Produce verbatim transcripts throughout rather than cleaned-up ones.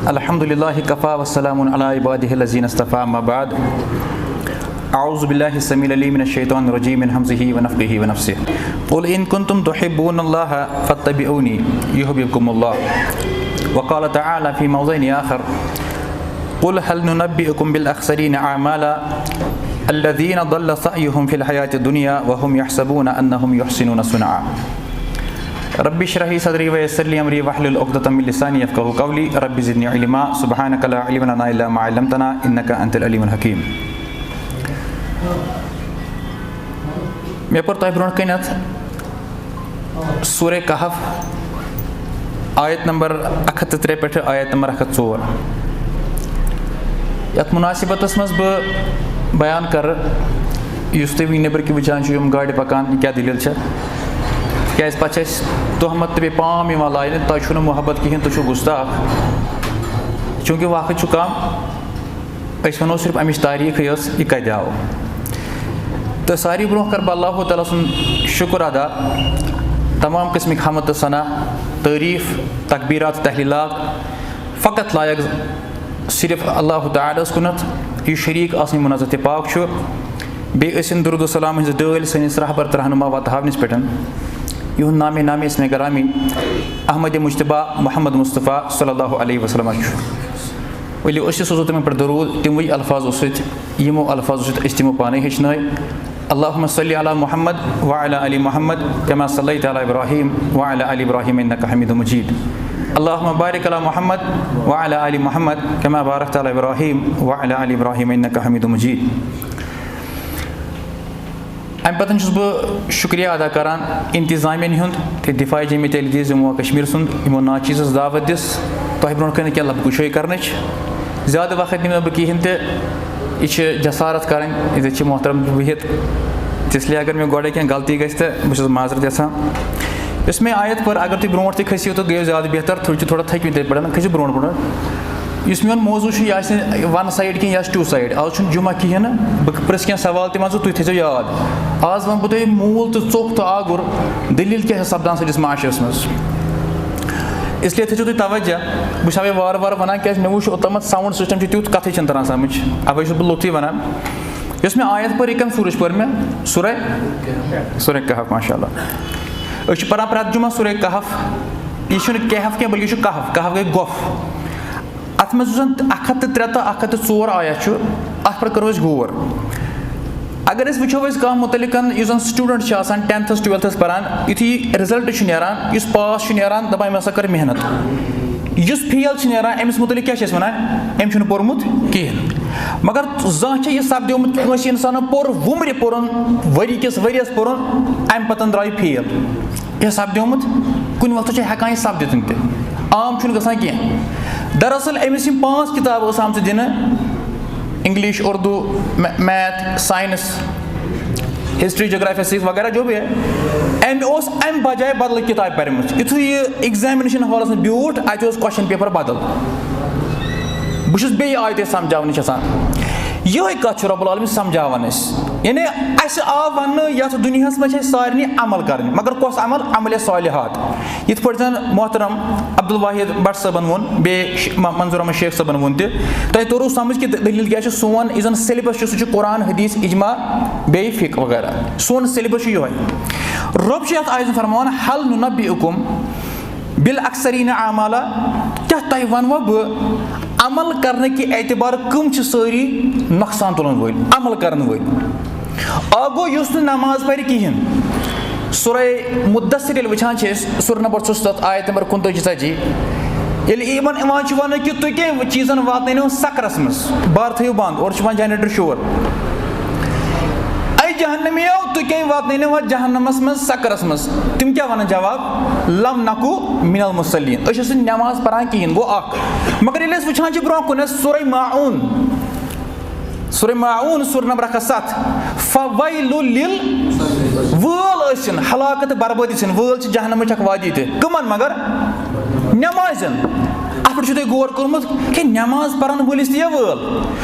الحمد لله كفى وسلام على عباده الذين اصطفى، أما بعد. أعوذ بالله السميع العليم من الشيطان الرجيم، من همزه ونفخه ونفثه. قل إن كنتم تحبون الله فاتبعوني يحببكم الله. وقال تعالى في موضع آخر: قل هل ننبئكم بالأخسرين أعمالا الذين ضل سعيهم في الحياة الدنيا وهم يحسبون أنهم يحسنون صنعا. رب اشرح لي صدري ويسر لي أمري واحلل عقدة من لساني يفقهوا قولي. رب زدني علما. سبحانك لا علم لنا إلا ما علمتنا إنك أنت العليم الحكيم. مےٚ پٔر تۄہہِ برونٛٹھ کَنٮ۪تھ سورہ کہف، آیت نمبر اکھ ہتھ تہٕ ترٛےٚ پٮ۪ٹھٕ آیت نمبر اکھ ہتھ ژور۔ یَتھ مُناسِبتَس منٛز بہٕ بیان کَرٕ، یُس تُہۍ وٕنہِ نیٚبرٕ کِنۍ وٕچھان چھِو، یِم گاڑِ پَکان، یہِ کیٛاہ دٔلیٖل چھےٚ؟ تِکیٛازِ پَتہٕ چھِ اَسہِ تُہمت تہٕ بیٚیہِ پام یِوان لاینہٕ، تۄہہِ چھُو نہٕ محبت کِہیٖنۍ، تُہۍ چھِو گُستاخ۔ چوٗنٛکہِ وقت چھُ کَم، أسۍ وَنو صرف اَمِچ تاریٖخٕے یٲژ، یہِ کَتہِ آو۔ تہٕ ساروی برونٛہہ کَرٕ بہٕ اللہ تعالیٰ سُنٛد شُکُر ادا، تمام قٕسمٕکۍ حمد تہٕ ثنا، تعریٖف، تکبیٖرات، تحلیٖلات فقط لایق صرف اللہ تعالیٰ ہَس کُنَتھ، یُس شریٖک آسنہٕ منزہ تہٕ پاک چھُ۔ بیٚیہِ ٲسِن درود و سلام ہٕنٛز ڈٲلۍ سٲنِس رہبر تہٕ رہنما و تہاونِس پٮ۪ٹھ، یِہُنٛد نامِ نامِ اسمِ گرامی احمد مجتبیٰ محمد مصطفیٰ صلی اللہ علیہ وسلم چھُ۔ ؤلِو، أسۍ تہِ سوزو تِمن پٮ۪ٹھ درود، تِموٕے الفاظو سۭتۍ، یِمو الفاظو سۭتۍ أسۍ تِمو پانے ہیٚچھنٲے۔ اللهم صل على محمد وعلى آل محمد كما صليت على إبراهيم وعلى آل إبراهيم إنك حميد مجيد. اللهم بارك على محمد وعلى آل محمد كما باركت على إبراهيم وعلى آل إبراهيم إنك حميد مجيد. اَمہِ پَتہٕ چھُس بہٕ شُکریہ ادا کران انتظامیَن ہُنٛد تہٕ دفاع جمعیت اہل حدیث جموں و کشمیر سُنٛد، یِمو ناچیزَس دعوت دِژ۔ تۄہہِ برونٛٹھ کَنہِ کینٛہہ لبہٕ کُشٲیی کرنٕچ۔ زیادٕ وقت نِمہٕ نہٕ بہٕ کِہیٖنۍ تہِ، یہِ چھِ جسارت کرٕنۍ، ییٚتٮ۪تھ چھِ محترم بِہِتھ۔ اس لیے اگر مےٚ گۄڈَے کینٛہہ غلطی گژھِ تہٕ بہٕ چھُس معذرت یژھان۔ یۄس مےٚ آیت پٔر، اگر تُہۍ برونٛٹھ تہِ کھٔسِو تہٕ گٔیو زیادٕ بہتر، تُہۍ چھِو تھوڑا تھٔکۍمٕتۍ تَتہِ پٮ۪ٹھ، کھٔسِو برونٛٹھ برونٛٹھ۔ یُس میون موضوع چھُ، یہِ آسہِ one side کینٛہہ، یہِ آسہِ two side۔ آز چھُنہٕ جمعہ کِہیٖنۍ نہٕ، بہٕ پرٛژھٕ کینٛہہ سوال تِمن، تہٕ تُہۍ تھٲیزیو یاد۔ آز وَنہٕ بہٕ تۄہہِ موٗل تہٕ ژوٚک تہٕ آگُر دٔلیٖل کیٛاہ چھِ سپدان سٲنِس معاشرس منٛز۔ اس لیے تھٲیزیو تُہۍ توجہ، بہٕ چھُس اَوَے وارٕ وارٕ وَنان، کیٛازِ مےٚ وُچھ اوٚتامَتھ sound system چھُ تیُتھ، کَتھٕے چھَنہٕ تَران سَمٕجھ، اَوَے چھُس بہٕ لوٚتھٕے وَنان۔ یۄس مےٚ آیت پٔر، یہِ کَمہِ سوٗرٕچ پٔر مےٚ؟ سورہ، سورہ کہف، ماشاء اللہ۔ أسۍ چھِ پَران پرٛٮ۪تھ جمعہ سورہ کہف۔ یہِ چھُنہٕ کہف کینٛہہ، بلکہِ یہِ چھُ کہف، کہف گٔے گۄپھ۔ اَتھ منٛز یُس زَن اَکھ ہَتھ تہٕ ترٛےٚ تہٕ اَکھ ہَتھ تہٕ ژور آیت چھُ، اَتھ پٮ۪ٹھ کَرو أسۍ غور۔ اگر أسۍ وٕچھو، أسۍ کانٛہہ مُتعلِقَن یُس زَن student چھُ آسان tenth-س twelfth-س پَران، یُتھُے یہِ result چھُ نیران، یُس pass چھُ نیران، دَپان، "أمۍ ہسا کٔر محنت۔" یُس fail چھُ نیران، أمِس مُتعلِق کیٛاہ چھِ أسۍ وَنان؟ أمۍ چھُنہٕ پوٚرمُت کِہیٖنۍ۔ مگر زانٛہہ چھا یہِ سَپدیومُت کٲنٛسہِ اِنسانَن، پوٚر وُمرِ پوٚرُن، ؤری کِس ؤریَس پوٚرُن، اَمہِ پَتَن درٛاو یہِ fail؟ یہِ سپدیومُت، کُنہِ وقتہٕ چھُ ہٮ۪کان یہِ سپدِتھ تہِ، عام چھُنہٕ گژھان کینٛہہ۔ دراصل أمِس یِم پانٛژھ کِتابہٕ ٲس آمژٕ دِنہٕ، English، اردو، مے-، math، science، history، geography، civics وغیرہ جو بھی ہے، أمۍ اوس اَمہِ بجایہِ بدلٕچ کِتابہِ پَرِمٕژ۔ یُتھُے یہِ examination hall-س منٛز بیوٗٹھ، اَتہِ اوس question paper بدل۔ بہٕ چھُس بیٚیہِ آیتہِ سمجھاونٕچ یژھان۔ یِہوٚے کَتھ چھُ رب العالمین سمجھاوان اَسہِ۔ یعنی اَسہِ آو وننہٕ یَتھ دُنیاہَس منٛز چھِ اَسہِ سارنٕے عمل کَرٕنۍ، مگر کۄس عمل؟ عملِ صالحات۔ یِتھ پٲٹھۍ زَن محترم عبدالواحد بٹ صٲبَن ووٚن، بیٚیہِ ش-، م-، منظور احمد شیخ صٲبَن ووٚن تہِ، تۄہہِ توٚروٕ سمجھ کہِ دٔلیٖل کیٛاہ چھِ۔ سون یُس زَن syllabus چھُ، سُہ چھُ قرآن، حدیث، اجماع، بیٚیہِ فقہ وغیرہ۔ سون syllabus چھُ یِہوٚے۔ رۄب چھُ یَتھ آیَس منٛز فرماوان، "هل ننبئكم بالاخسرين اعمالا"، کیٛاہ تۄہہِ وَنوا بہٕ عمل کرنہٕ کہِ اعتبار کٕم چھِ سٲری نۄقصان تُلَن وٲلۍ، عمل کرَن وٲلۍ؟ اَکھ گوٚو یُس نہٕ نماز پَرِ کِہیٖنۍ۔ سورہ مدثر ییٚلہِ وٕچھان چھِ أسۍ، سورہ نمبر ژُستتھ، آیت نمبر کُنتٲجی ژتجی، ییٚلہِ یِمَن یِوان چھُ وَننہٕ کہِ تُہۍ کیٛاہ چیٖزَن واتنٲیِو سَکرَس منٛز، بار تھٲیِو بنٛد، اورٕ چھُ یِوان generator شور۔ اے جہنمیو، تُہۍ کیٛاہ واتنٲیِو وۄنۍ جہنمس منٛز، سقرس منٛز؟ تِم کیٛاہ ونان جواب؟ "لم نکو من المصلین"، أسۍ ٲسۍ نہٕ نماز پران کِہیٖنۍ، گوٚو اکھ۔ مگر ییٚلہِ أسۍ وٕچھان چھِ برونٛہہ کُن، سورہ ماعون، سورہ ماعون، سورہ نمبر اکھ ہتھ ستھ، "فویل لل"، وٲل ٲسِن، ہلاکت تہٕ بربٲدی سٕنٛدۍ وٲل چھِ جہنمٕچ اکھ وادی تہِ۔ کٕمن مگر؟ نمازٮ۪ن۔ اتھ پٮ۪ٹھ چھُو تۄہہِ غور کوٚرمُت کہِ نماز پرن وٲلِس تہِ یہِ وٲل؟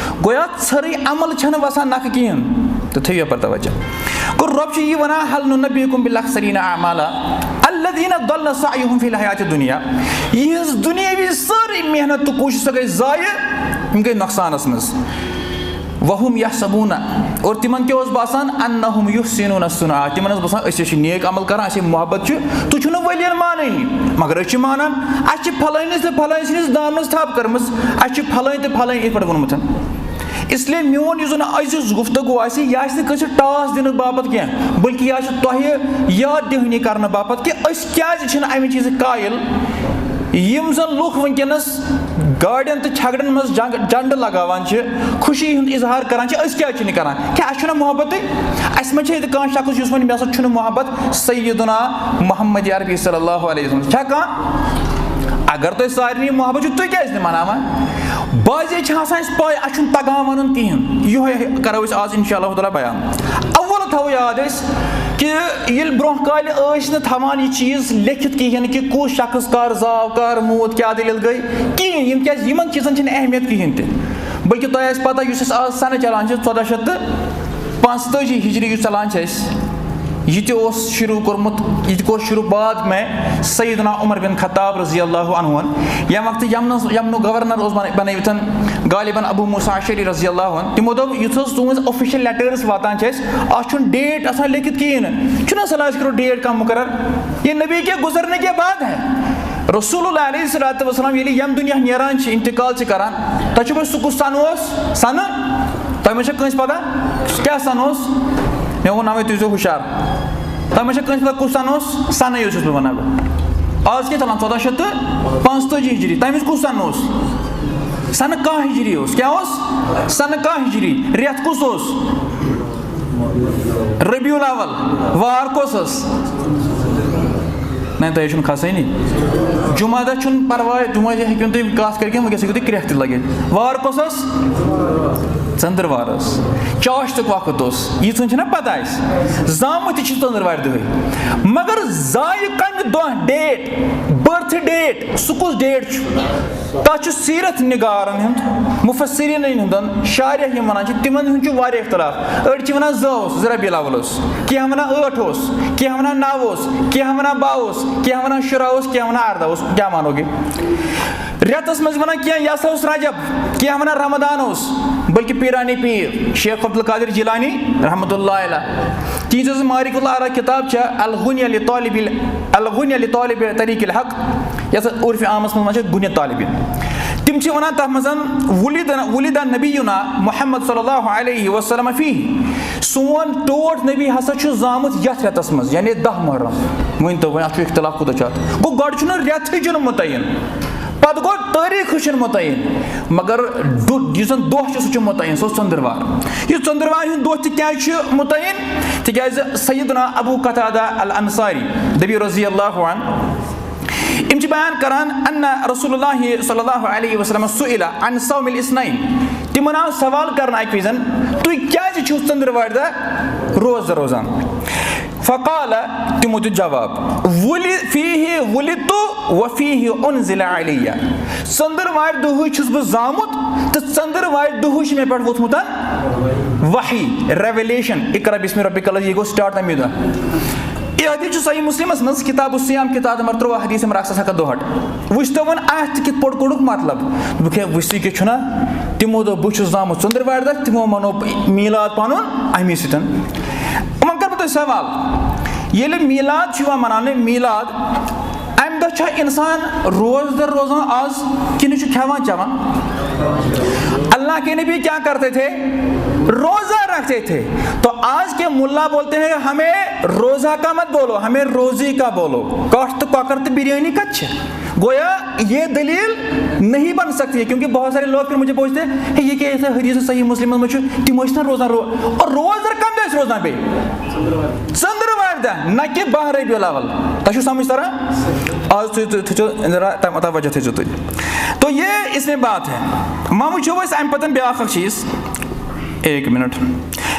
گویا ژھرٕے عمل چھَنہٕ وَسان نَکھٕ کِہیٖنۍ۔ تہٕ تھٲیِو یَپٲرۍ توجہ۔ گوٚو رۄب چھُ یہِ وَنان، "هل ننبئكم بالاخسرين اعمالا الذين الذين ضل سعيهم في الحياة الدنيا، یِہٕنٛز دُنیٲوی سٲرٕے محنت تہٕ کوٗشِش، سۄ گٔے ضایع، یِم گٔے نۄقصانَس منٛز۔ وهم يحسبون، اور تِمَن کیٛاہ اوس باسان؟ أنهم يحسنون صنعا، تِمَن اوس باسان أسۍ چھِ نیک عمل کران، اَسہِ محبت چھُ، تُہۍ چھِو نہٕ ؤلِیَن مانٲنی، مگر أسۍ چھِ مانان، اَسہِ چھِ پھلٲنِس تہٕ پھلٲنۍ سٕنٛدِس دامنَس تھپھ کٔرمٕژ، اَسہِ چھِ پھلٲنۍ تہٕ پھلٲنۍ یِتھ پٲٹھۍ ووٚنمُت۔ اس لیے میون یُس زَن أزیُک گفتگو آسہِ، یہِ آسہِ نہٕ کٲنٛسہِ ٹاس دِنہٕ باپتھ کینٛہہ، بلکہِ یہِ آسہِ تۄہہِ یاد دِہٲنی کرنہٕ باپتھ کہِ أسۍ کیازِ چھِنہٕ اَمہِ چیٖزٕکۍ قٲیِل۔ یِم زَن لُکھ وٕنکیٚنَس گاڑٮ۪ن تہٕ چھگڑن منٛز جنگ-، جنڈٕ لگاوان چھِ، خوشی ہُنٛد اظہار کران چھِ، أسۍ کیازِ چھِنہٕ کران؟ کیٛاہ اَسہِ چھُنہ محبتٕے؟ اَسہِ منٛز چھِ ییٚتہِ کانٛہہ شخص یُس وَنہِ، مےٚ سا چھُنہٕ محبت سیدنا محمد عربی صلی اللہ علیہ وسلم؟ چھا کانٛہہ؟ اگر تۄہہِ سارنٕے محبت چھُ، تُہۍ کیازِ نہٕ مناوان؟ بعضے چھِ آسان اَسہِ پَے، اَسہِ چھُنہٕ تَگان وَنُن کِہیٖنۍ۔ یِہوٚے کَرو أسۍ آز اِنشاء اللہ تعالیٰ بیان۔ اول تھاوو یاد أسۍ کہِ ییٚلہِ برٛونٛہہ کالہِ ٲسۍ نہٕ تھاوان یہِ چیٖز لیکھِتھ کِہیٖنۍ کہِ کُس شخص کَر زاو، کَر موٗد، کیٛاہ دٔلیٖل گٔے، کِہیٖنۍ۔ یِم کیٛازِ، یِمَن چیٖزَن چھِنہٕ اہمیت کِہیٖنۍ تہِ۔ بلکہِ تۄہہِ آسہِ پَتہ، یُس اَسہِ آز سَنہٕ چَلان چھِ، ژۄداہ شیٚتھ تہٕ پانٛژتٲجی ہِجری یُس چَلان چھِ اَسہِ، یہِ تہِ اوس شروٗع کوٚرمُت، یہِ تہِ کوٚر شروٗع بعد میں سیدنا عمر بن خطاب رضی اللہ عنہ ہن۔ ییٚمہِ وقتہٕ یمنس، یمنُک گورنر اوس بنٲ-، بنٲوِتھ غالباً ابو موسیٰ اشعری رضی اللہ عنہ، تِمو دوٚپ، یُتھ حظ تُہٕنٛز official letters واتان چھِ اَسہِ، اَتھ چھُنہٕ date آسان لیکھِتھ کِہیٖنۍ نہٕ۔ چھُنہٕ آسان، أسۍ کَرو date کانٛہہ مُقرر۔ یہ نبی کے گزرنے کے بعد ہے۔ رسول اللہ علیہ الصلوۃ والسلام ییٚلہِ ییٚمہِ دُنیا نیران چھِ، انتقال چھِ کران، تۄہہِ چھُو پَے سُہ کُس سَنہٕ اوس؟ سَنہٕ؟ تۄہہِ ما چھےٚ کٲنٛسہِ پَتہ؟ سُہ کیٛاہ سَنہٕ اوس؟ مےٚ ووٚن، اَوَے تُہۍ ٲسۍزیو ہُشار۔ تۄہہِ ما چھےٚ کٲنٛسہِ پَتہ کُس سَنہٕ اوس؟ سَنَے یوت چھُس بہٕ وَنان بہٕ۔ آز کیٛاہ چَلان؟ ژۄداہ شیٚتھ تہٕ پانٛژتٲجی ہِجری۔ تَمہِ وِزِ کُس سَنہٕ اوس؟ سَنہٕ کاہ ہِجری اوس۔ کیٛاہ اوس؟ سَنہٕ کاہ ہِجری۔ رٮ۪تھ کُس اوس؟ ربیع الاول۔ وار کۄس ٲس؟ نہ، تۄہہِ چھُنہٕ کھسٲنی۔ جمعہ دۄہ چھُنہٕ پرواے، جمعہ دۄہ ہیٚکِو نہٕ تُہۍ کَتھ کٔرِتھ کینٛہہ، وٕنکیٚس ہیٚکِو تُہۍ کرٛٮ۪کھ تہِ لٲگِتھ۔ وار کۄس ٲس؟ ژٔنٛدٕروار ٲس۔ چاشتُک وقت اوس۔ ییٖژہن چھِنہ پتہ اَسہِ۔ زامٕتۍ تہِ چھِ ژٔنٛدٕروارِ دۄہٕے۔ مگر زایہِ کَمہِ دۄہ، date، birth date، سُہ کُس date چھُ؟ تَتھ چھُ سیٖرت نِگارَن ہُنٛد، مُفَسِّریٖنَن ہُنٛدَن، شارح یِم وَنان چھِ، تِمَن ہُنٛد چھُ واریاہ اختلاف۔ أڑۍ چھِ وَنان زٕ اوس، زٕ ربیع الاول اوس، کینٛہہ وَنان ٲٹھ اوس، کینٛہہ وَنان نَو اوس، کینٛہہ وَنان باہ اوس، کینٛہہ وَنان شُراہ اوس، کینٛہہ وَنان اَرداہ اوس، کیٛاہ مانو گے؟ رٮ۪تَس منٛز وَنان کینٛہہ، یہِ ہسا اوس رجب، کینٛہہ وَنان رمضان اوس، بلکہِ پیٖرانی پیٖر شیخ عبدالقادر جیلانی رحمتہ اللہ علیہ، تِہنٛز یۄس مارک الآراء کِتاب چھےٚ، الغنیہ لطالب ال-، الغنیہ لطالب طریق الحق، یَتھ عرفِ عامَس منٛز وَنان چھِ غنیہ طالبین۔ تِم چھِ وَنان تَتھ منٛز، ولد، ولد نبینا محمد صلی اللہ علیہ وسلم فیہ، سون ٹوٹھ نبی ہسا چھُ زامُت یَتھ رٮ۪تَس منٛز، یعنی دَہ محرم۔ ؤنۍ تو وۄنۍ، اَتھ چھُ اختلاف کوٗتاہ چھُ اَتھ۔ گوٚو، گۄڈٕ چھُنہٕ رٮ۪تھٕے چھُنہٕ مُتعین، پَتہٕ گوٚو، تٲریٖخ چھُنہٕ مُتعین، مگر دُ-، یُس زَن دۄہ چھُ، سُہ چھُ مُتعین، سُہ اوس ژٔنٛدٕروار۔ یُس ژٔنٛدٕروارِ ہُنٛد دۄہ تہِ کیٛازِ چھُ مُتعین؟ تِکیٛازِ سیدنا ابو قتادہ الانصاری دٔپِو رضی اللہ عنہ، یِم چھِ بیان کران، ان رسول اللہ صلی اللہ علیہ وسلم سئل عن صوم الاثنین۔ تِمن آو سوال کرنہٕ اَکہِ وِزِ، تُہۍ کیٛازِ چھِو ژٔنٛدٕروارِ دۄہ روزٕ روزان؟ فقال، تِمو دیُت جواب، ولی-، فیہ ولدت و فیہ انزل علیہ۔ ژٔنٛدٕروارِ دۄہٕے چھُس بہٕ زامُت تہٕ ژٔنٛدٕروارِ دۄہٕے چھُ مےٚ پٮ۪ٹھ ووٚتھمُت وحی، revelation، اقرأ باسم ربک الذی، یہِ گوٚو start تَمی دۄہ۔ یہِ حدیث چھُ صحیح مسلمس منٛز، کتاب الصیام، کتاب نمبر ترٛواہ، حدیث نمبر اکھ ساس اکھ ہتھ دُہٲٹھ۔ وٕچھ تو وۄنۍ اَتھ تہِ کِتھ پٲٹھۍ کوٚڑُکھ مطلب۔ دوٚپُکھ، ہے، وٕچھ تُہۍ کیٛاہ چھُنہ؟ تِمو دوٚپ، بہٕ چھُس زامُت ژٔنٛدٕروارِ دۄہ، تِمو منوو میٖلاد پنُن اَمی سۭتۍ۔ وۄنۍ کرٕ بہٕ تۄہہِ سوال، ییٚلہِ میٖلاد چھُ یِوان مناونہٕ، میٖلاد، اَمہِ دۄہ چھا اِنسان روزدَر روزان آز کِنہٕ چھُ کھٮ۪وان چٮ۪وان؟ اللہ کے نبی کیا کرتے تھے؟ روزہ رکھتے تھے۔ تو آج کے ملا بولتے ہیں، ہمیں روزہ کا مت بولو، ہمیں روزی کا بولو۔ کٹھ تو کۄکر تو بریانی کت چھِ؟ گویا یہ دلیل نہیں بن سکتی ہے، کیونکہ بہت سارے لوگ پھر مجھے پوچھتے ہیں، یہ کیا ایسا حدیث صحیح مسلم منٛز چھُ؟ تِم ٲسۍ نہ روزان رو-، اور روزدر کمہِ دۄہ ٲسۍ روزان بیٚیہِ؟ ژٔنٛدٕروارِ دۄہ، نہ کہِ باہ ربیع الاول۔ تۄہہِ چھُو سمجھ تران؟ آز تھٲیِو تُہۍ، تھٲیِو تُہۍ، ذرا تم-، توجہ تھٲیِو تُہۍ۔ تو یہ اس میں بات ہے۔ وۄنۍ وٕچھو أسۍ اَمہِ پتہٕ بیٛاکھ اکھ چیٖز۔ ایک منٹ۔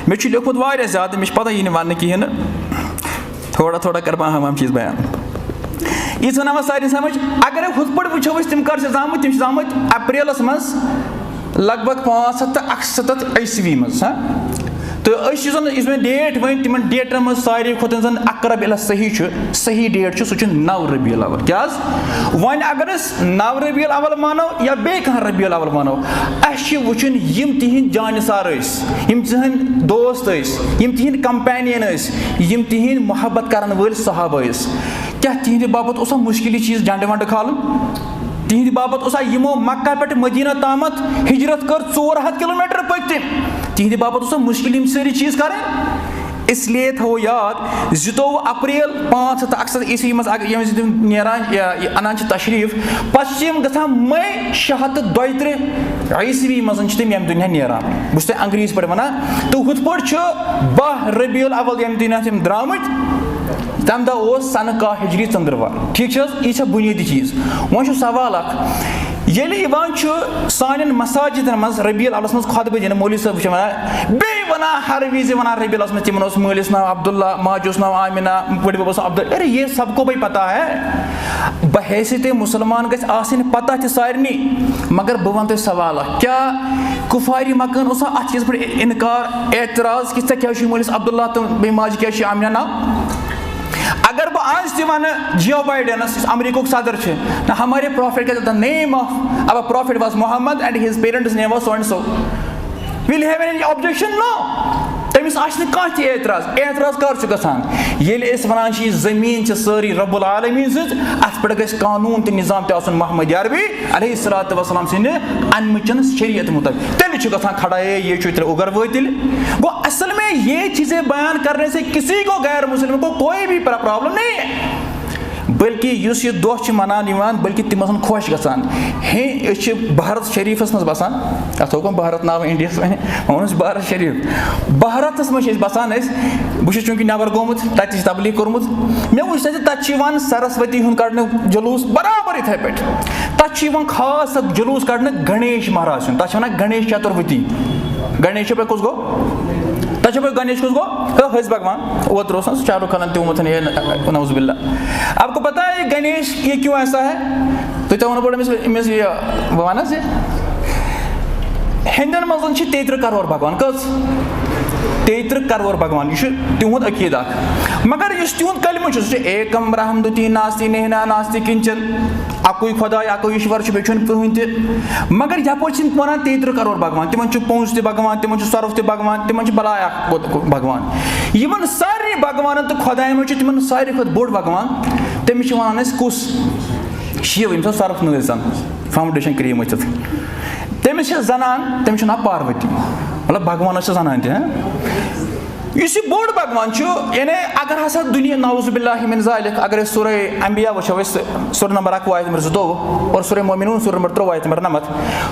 مےٚ چھُ لیوٚکھمُت واریاہ زیادٕ، مےٚ چھِ پتہ یی نہٕ وننہٕ کِہیٖنۍ نہٕ۔ تھوڑا تھوڑا کرٕ بہٕ اہم اہم چیٖز بیان۔ یہِ چھِ وَنان وۄنۍ سارنٕے سمجھ۔ اگرے ہُتھ پٲٹھۍ وٕچھو أسۍ، تِم کر چھِ زامٕتۍ؟ تِم چھِ زامٕتۍ اپریلس منٛز، لگ بگ پانٛژھ ہتھ تہٕ اکستتھ عیسوی منٛز، ہا؟ تہٕ أسۍ یُس زَن، یُس مےٚ ڈیٹ ؤنۍ، تِمَن ڈیٹَن منٛز ساروی کھۄتہٕ یُس زَن اقرب الی صحیح چھُ، صحیح ڈیٹ چھُ، سُہ چھُ نَو ربیع الاول۔ کیٛاہ حظ؟ وۄنۍ اگر أسۍ نَو ربیع الاول مانو یا بیٚیہِ کانٛہہ ربیع الاول مانو، اَسہِ چھِ وٕچھُن یِم تِہِنٛدۍ جانثار ٲسۍ، یِم تِہِنٛدۍ دوست ٲسۍ، یِم تِہِنٛدۍ کمپینین ٲسۍ، یِم تِہِنٛدۍ محبت کَرَن وٲلۍ صحابہ ٲسۍ۔ کیٛاہ تِہِنٛدِ باپتھ اوسا مُشکِل یہِ چیٖز جنڈٕ ونڈٕ کھالُن؟ تِہِنٛدِ باپتھ اوسا یِمو مکہ پٮ۪ٹھ مدینہ تامَتھ ہجرت کٔر، ژور ہَتھ کلوٗمیٹر پٔکۍ تِم؟ تِہِنٛدِ باپتھ اوسا مُشکِل یِم سٲری چیٖز کَرٕنۍ؟ اس لیے تھاوو یاد، زٕتووُہ اپریل پانٛژھ ہَتھ تہٕ اَکسَتَتھ عیسوی منٛز اگر ییٚمہِ وِزِ تِم نیران یا یہِ اَنان چھِ تشریٖف، پَتہٕ چھِ یِم گژھان مئی شےٚ ہَتھ تہٕ دۄیہِ تٕرٛہ عیسوی منٛز چھِ تِم ییٚمہِ دُنیا نیران۔ بہٕ چھُس تۄہہِ انگریٖزۍ پٲٹھۍ وَنان۔ تہٕ ہُتھ پٲٹھۍ چھُ باہ ربیع الاول ییٚمہِ دُنیا تِم درٛامٕتۍ، تَمہِ دۄہ اوس سنہٕ کاہ ہجری ژٔنٛدٕروار۔ ٹھیٖک چھِ حظ؟ یہِ چھےٚ بُنیٲدی چیٖز۔ وۄنۍ چھُ سوال اَکھ، ییٚلہِ یِوان چھُ سانٮ۪ن مساجدن منٛز ربیع الاولس منٛز خطبہٕ دِنہٕ، مولوی صٲب چھِ وَنان، بیٚیہِ وَنان ہر وِزِ وَنان ربیع الاولس منٛز، تِمن اوس مٲلِس ناو عبداللہ، ماجہِ اوس ناو آمِنہ، بٔڈِ بَب اوس ناو عبدال، ارے یہ سب کو بھائی پتہ ہے، بحیثیت مسلمان گژھِ آسٕنۍ پتہ تہِ سارنٕے، مگر بہٕ وَنہٕ تۄہہِ سوال اَکھ، کیٛاہ کُفارِ مکن اوسا اَتھ چیٖزس پٮ۪ٹھ انکار، اعتراض کہِ ژےٚ کیٛازِ چھُے مٲلِس عبداللہ تہٕ بیٚیہِ ماجہِ کیٛازِ چھُے آمِنہ ناو؟ اگر بہٕ آز تہِ وَنہٕ جیو بایڈنس، یُس امریکہُک صدر چھُ، نہ ہمارے پرافٹ کے، the name of our prophet was Muhammad and his parents name was so and so, will have any objection? No. تٔمِس آسہِ نہٕ کانٛہہ تہِ اعتراض۔ اعتراض کر چھُ گژھان؟ ییٚلہِ أسۍ وَنان چھِ، یہِ زٔمیٖن چھِ سٲرٕے رب العالمیٖن سٕنٛز، اَتھ پٮ۪ٹھ گژھِ قانوٗن تہٕ نظام تہِ آسُن محمد عربی علیہ الصلوۃ والسلام سٕنٛدِ اَنمٕچن شریعت مُطٲبِق۔ تیٚلہِ چھُ گژھان کھڑا، ہے، یہ چھُ تیٚلہِ اُگر وٲتِل۔ گوٚو اصل میں یہ چیزیں بیان کرنے سے کسی کو، غیر مسلم کو، کوئی بھی پرا-، پرابلم نہیں ہے۔ بلکہ یُس یہِ دۄہ چھُ مناونہٕ یِوان، بلکہ تِم آسَن خۄش گژھان۔ ہے، أسۍ چھِ بھارت شریٖفَس منٛز بسان، اَتھ تھوٚو کٔمۍ بھارت ناو، انڈیاہَس منٛز، وۄنۍ ووٚنُس بھارت شریٖف۔ بھارتَس منٛز چھِ أسۍ بسان أسۍ، بہٕ چھُس چوٗنٛکہِ نٮ۪بر گوٚمُت، تَتہِ تہِ چھِ تبلیغ کوٚرمُت۔ مےٚ وٕچھ تَتہِ، تَتہِ چھِ یِوان سرسوتی ہُنٛد کڑنہٕ جلوٗس برابر یِتھَے پٲٹھۍ۔ تَتہِ چھِ یِوان خاص اَکھ جلوٗس کڑنہٕ گنیش مہراز سُنٛد، تَتھ چھِ وَنان گنیش چتروتی۔ گنیش چھُ پَے کُس گوٚو؟ تۄہہِ چھُ پَے گنیش کُس گوٚو؟ ہو، حٔسۍ بھگوان۔ اوترٕ اوس نہ سُہ شاہ رُخ خانَن تہِ ووٚنمُت، ہے، نعوذ باللہ۔ آپ کو پتہ ہے یہ گنیش یہ کیوں ایسا ہے؟ تُہۍ تہِ وَنو بہٕ أمِس، أمِس یہِ، بہٕ وَنہٕ حظ یہِ۔ ہِندٮ۪ن منٛز چھِ تیٚیہِ تٕرٛہ کرور بھگوان۔ کٔژ؟ تیٚیہِ تٕرٛہ کرور بھگوان۔ یہِ چھُ تِہُنٛد عقیٖدٕ اکھ۔ مگر یُس تِہُنٛد کلمہٕ چھُ، سُہ چھُ ایکم برہم دُتی ناستی نیہنا ناستی کنچن۔ اَکُے خۄداے، اَکُے ایشور چھُ، بیٚیہِ چھُنہٕ کٕہٕنۍ تہِ۔ مگر یَپٲرۍ چھِنہٕ وَنان تیٚیہِ تٕرٛہ کرور بھگوان۔ تِمَن چھُ پونٛز تہِ بھگوان، تِمَن چھُ سۄرُپھ تہِ بھگوان، تِمَن چھُ بَلاے اَکھ بھگوان۔ یِمَن سارنٕے بھگوانَن تہٕ خۄدایَن منٛز چھُ تِمَن ساروی کھۄتہٕ بوٚڑ بھگوان، تٔمِس چھِ وَنان أسۍ کُس؟ شِو، ییٚمِس ٲس سۄرُپھ نٲلۍ زَن فاوُنٛڈیشَن کرٛیٖم ؤتھِتھ۔ تٔمِس چھِ زَنان، تٔمِس چھُ ناو پاروتی۔ مطلب، بھگوانَس چھِ زَنان تہِ، ہاں؟ یُس یہِ بوٚڑ بھگوان چھُ، یعنی اگر ہسا دُنیا، نعوذ باللہ من ذالک، اگر أسۍ سورہ انبیاء وٕچھو، أسۍ سورہ نمبر اکوُہ، آیت نمبر زٕتووُہ، اور سورہ مومنون، سورہ نمبر ترٛووُہ، آیت نمبر نَمَتھ،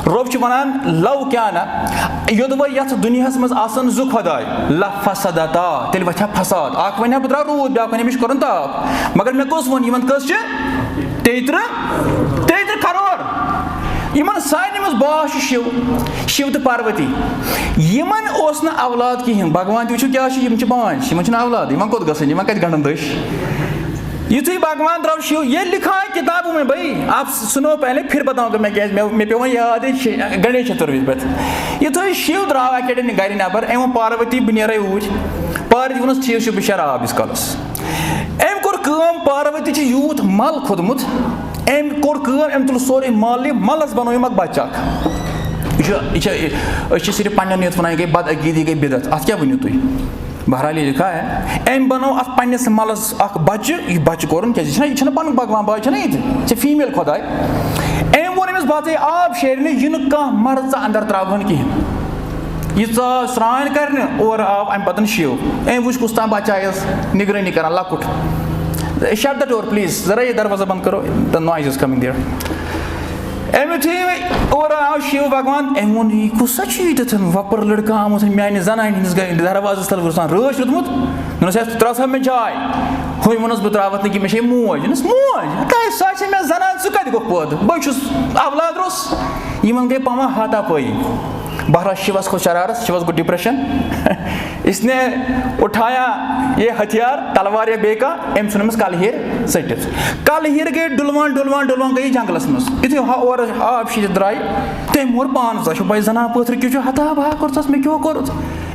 رۄب چھُ وَنان، لو کیانہ، یوٚدوَے یَتھ دُنیاہَس منٛز آسَن زٕ خۄداے، لفسدتا، تیٚلہِ وۄتھِ ہا فساد۔ اَکھ وَنہِ ہا، بہٕ ترٛاوٕ روٗد، بیٛاکھ وَنہِ ہا، مےٚ چھُ کَرُن تاپھ۔ مگر مےٚ کُس ووٚن، یِمَن کٔژ چھِ؟ تیٚیہِ تٕرٛہ، تیٚیہِ تٕرٛہ کرور۔ یِمَن سارنٕے منٛز باس چھُ شِو، شِو تہٕ پاروتی۔ یِمَن اوس نہٕ اولاد کِہیٖنۍ۔ بھگوان تہِ وٕچھِو کیٛاہ چھِ، یِم چھِ بانٛجہِ، یِمَن چھِنہٕ اولادٕے، یِمَن کوٚت گژھن، یِمَن کَتہِ گنٛڈَن دٔچھ؟ یُتھُے بھگوان درٛاو شِو، ییٚلہِ لِکھا ہے کِتابو میں بھائی، آپ سُنو پہلے، پھر بتاؤں گا میں کیٛازِ، مےٚ، مےٚ پیوٚو وۄنۍ یاد یہِ شِ-، گنیش چتُرویدی پٮ۪ٹھ۔ یُتھُے شِو درٛاو اَکہِ لَٹہِ گَرِ نٮ۪بر، أمۍ ووٚن پاروتی، بہٕ نیرَے اوٗرۍ۔ پاروتی ووٚنُس، ٹھیٖک چھُ، بہٕ شراب یِس کالَس۔ أمۍ کوٚر کٲم، پاروتی چھِ یوٗت مَل کھوٚتمُت، أمۍ کوٚر کٲم، أمۍ تُل سورُے مَل، یہِ مَلَس بَنوو أمۍ اَکھ بَچہٕ اَکھ۔ یہِ چھُ، یہِ چھِ، أسۍ چھِ صرف پنٛنٮ۪ن یوت وَنان، یہِ گٔے بدعقیٖدٕ، یہِ گٔے بدعت۔ اَتھ کیٛاہ ؤنِو تُہۍ؟ بہرحال، یہِ لِکھا ہے، أمۍ بَنوو اَتھ پنٛنِس مَلَس اَکھ بَچہٕ، یہِ بَچہٕ کوٚرُن، کیٛازِ یہِ چھِنہ، یہِ چھِنہ پَنُن بھگوان، بہٕ چھِنہ ییٚتہِ، یہِ چھِ female خۄداے۔ أمۍ ووٚن أمِس، بہٕ ژےٚ آب شیرنہِ، یہِ نہٕ کانٛہہ مَرٕ ژٕ اَندَر ترٛاوہَن کِہیٖنۍ۔ یہِ ژاو سرٛان کرنہِ، اورٕ آو اَمہِ پَتَن شِو۔ أمۍ وٕچھ کُس تام بَچہٕ آیَس نِگرٲنی کران، لۄکُٹ۔ Shut the door, please. ذرا یہ دروازہ بند کرو، the noise is coming there. أمۍ یُتھُے اورٕ آو شِو بھگوان، أمۍ ووٚن، یہِ کُس سا چھُ ییٚتٮ۪تھ وۄپَر لٔڑکہٕ آمُت میٛانہِ زنانہِ ہِنٛدِس گَرِ دروازَس تَل وٕچھان، رٲچھ روٚٹمُت؟ دوٚپنَس، ہے، ژٕ ترٛاو سا مےٚ جاے۔ ہُمۍ ووٚنُس، بہٕ ترٛاوَتھ نہٕ کینٛہہ، مےٚ چھے موج۔ دوٚپنَس، موج؟ ہتا، سۄ چھے مےٚ زنان، ژٕ کَتہِ گوٚکھ پٲدٕ؟ بہٕ چھُس اولاد روٚس۔ یِمَن گٔے پَمہٕ ہاتا پٲیی۔ بہرحال شِوَس کھوٚت شرارت، شِوَس گوٚو depression۔ اس نے اٹھایا یہ ہتھیار، تلوار یا بیٚیہِ کانٛہہ، أمۍ ژھُن أمِس کَلہٕ ہیٚرِ۔ ژٔٹِتھ۔ کَلہٕ ہیٖر گٔے ڈُلوان، ڈُلوان، ڈُلوان گٔے جنٛگلَس منٛز۔ یُتھُے ہا اورٕ آب شیٖرِتھ درٛاے، تٔمۍ موٚر پانَس، "ژےٚ چھُ پَے زَنان پٲتھٕر کیُتھ چھُ؟ ہتا بہا کوٚر ژَس، مےٚ کیٛاہ کوٚرُتھ؟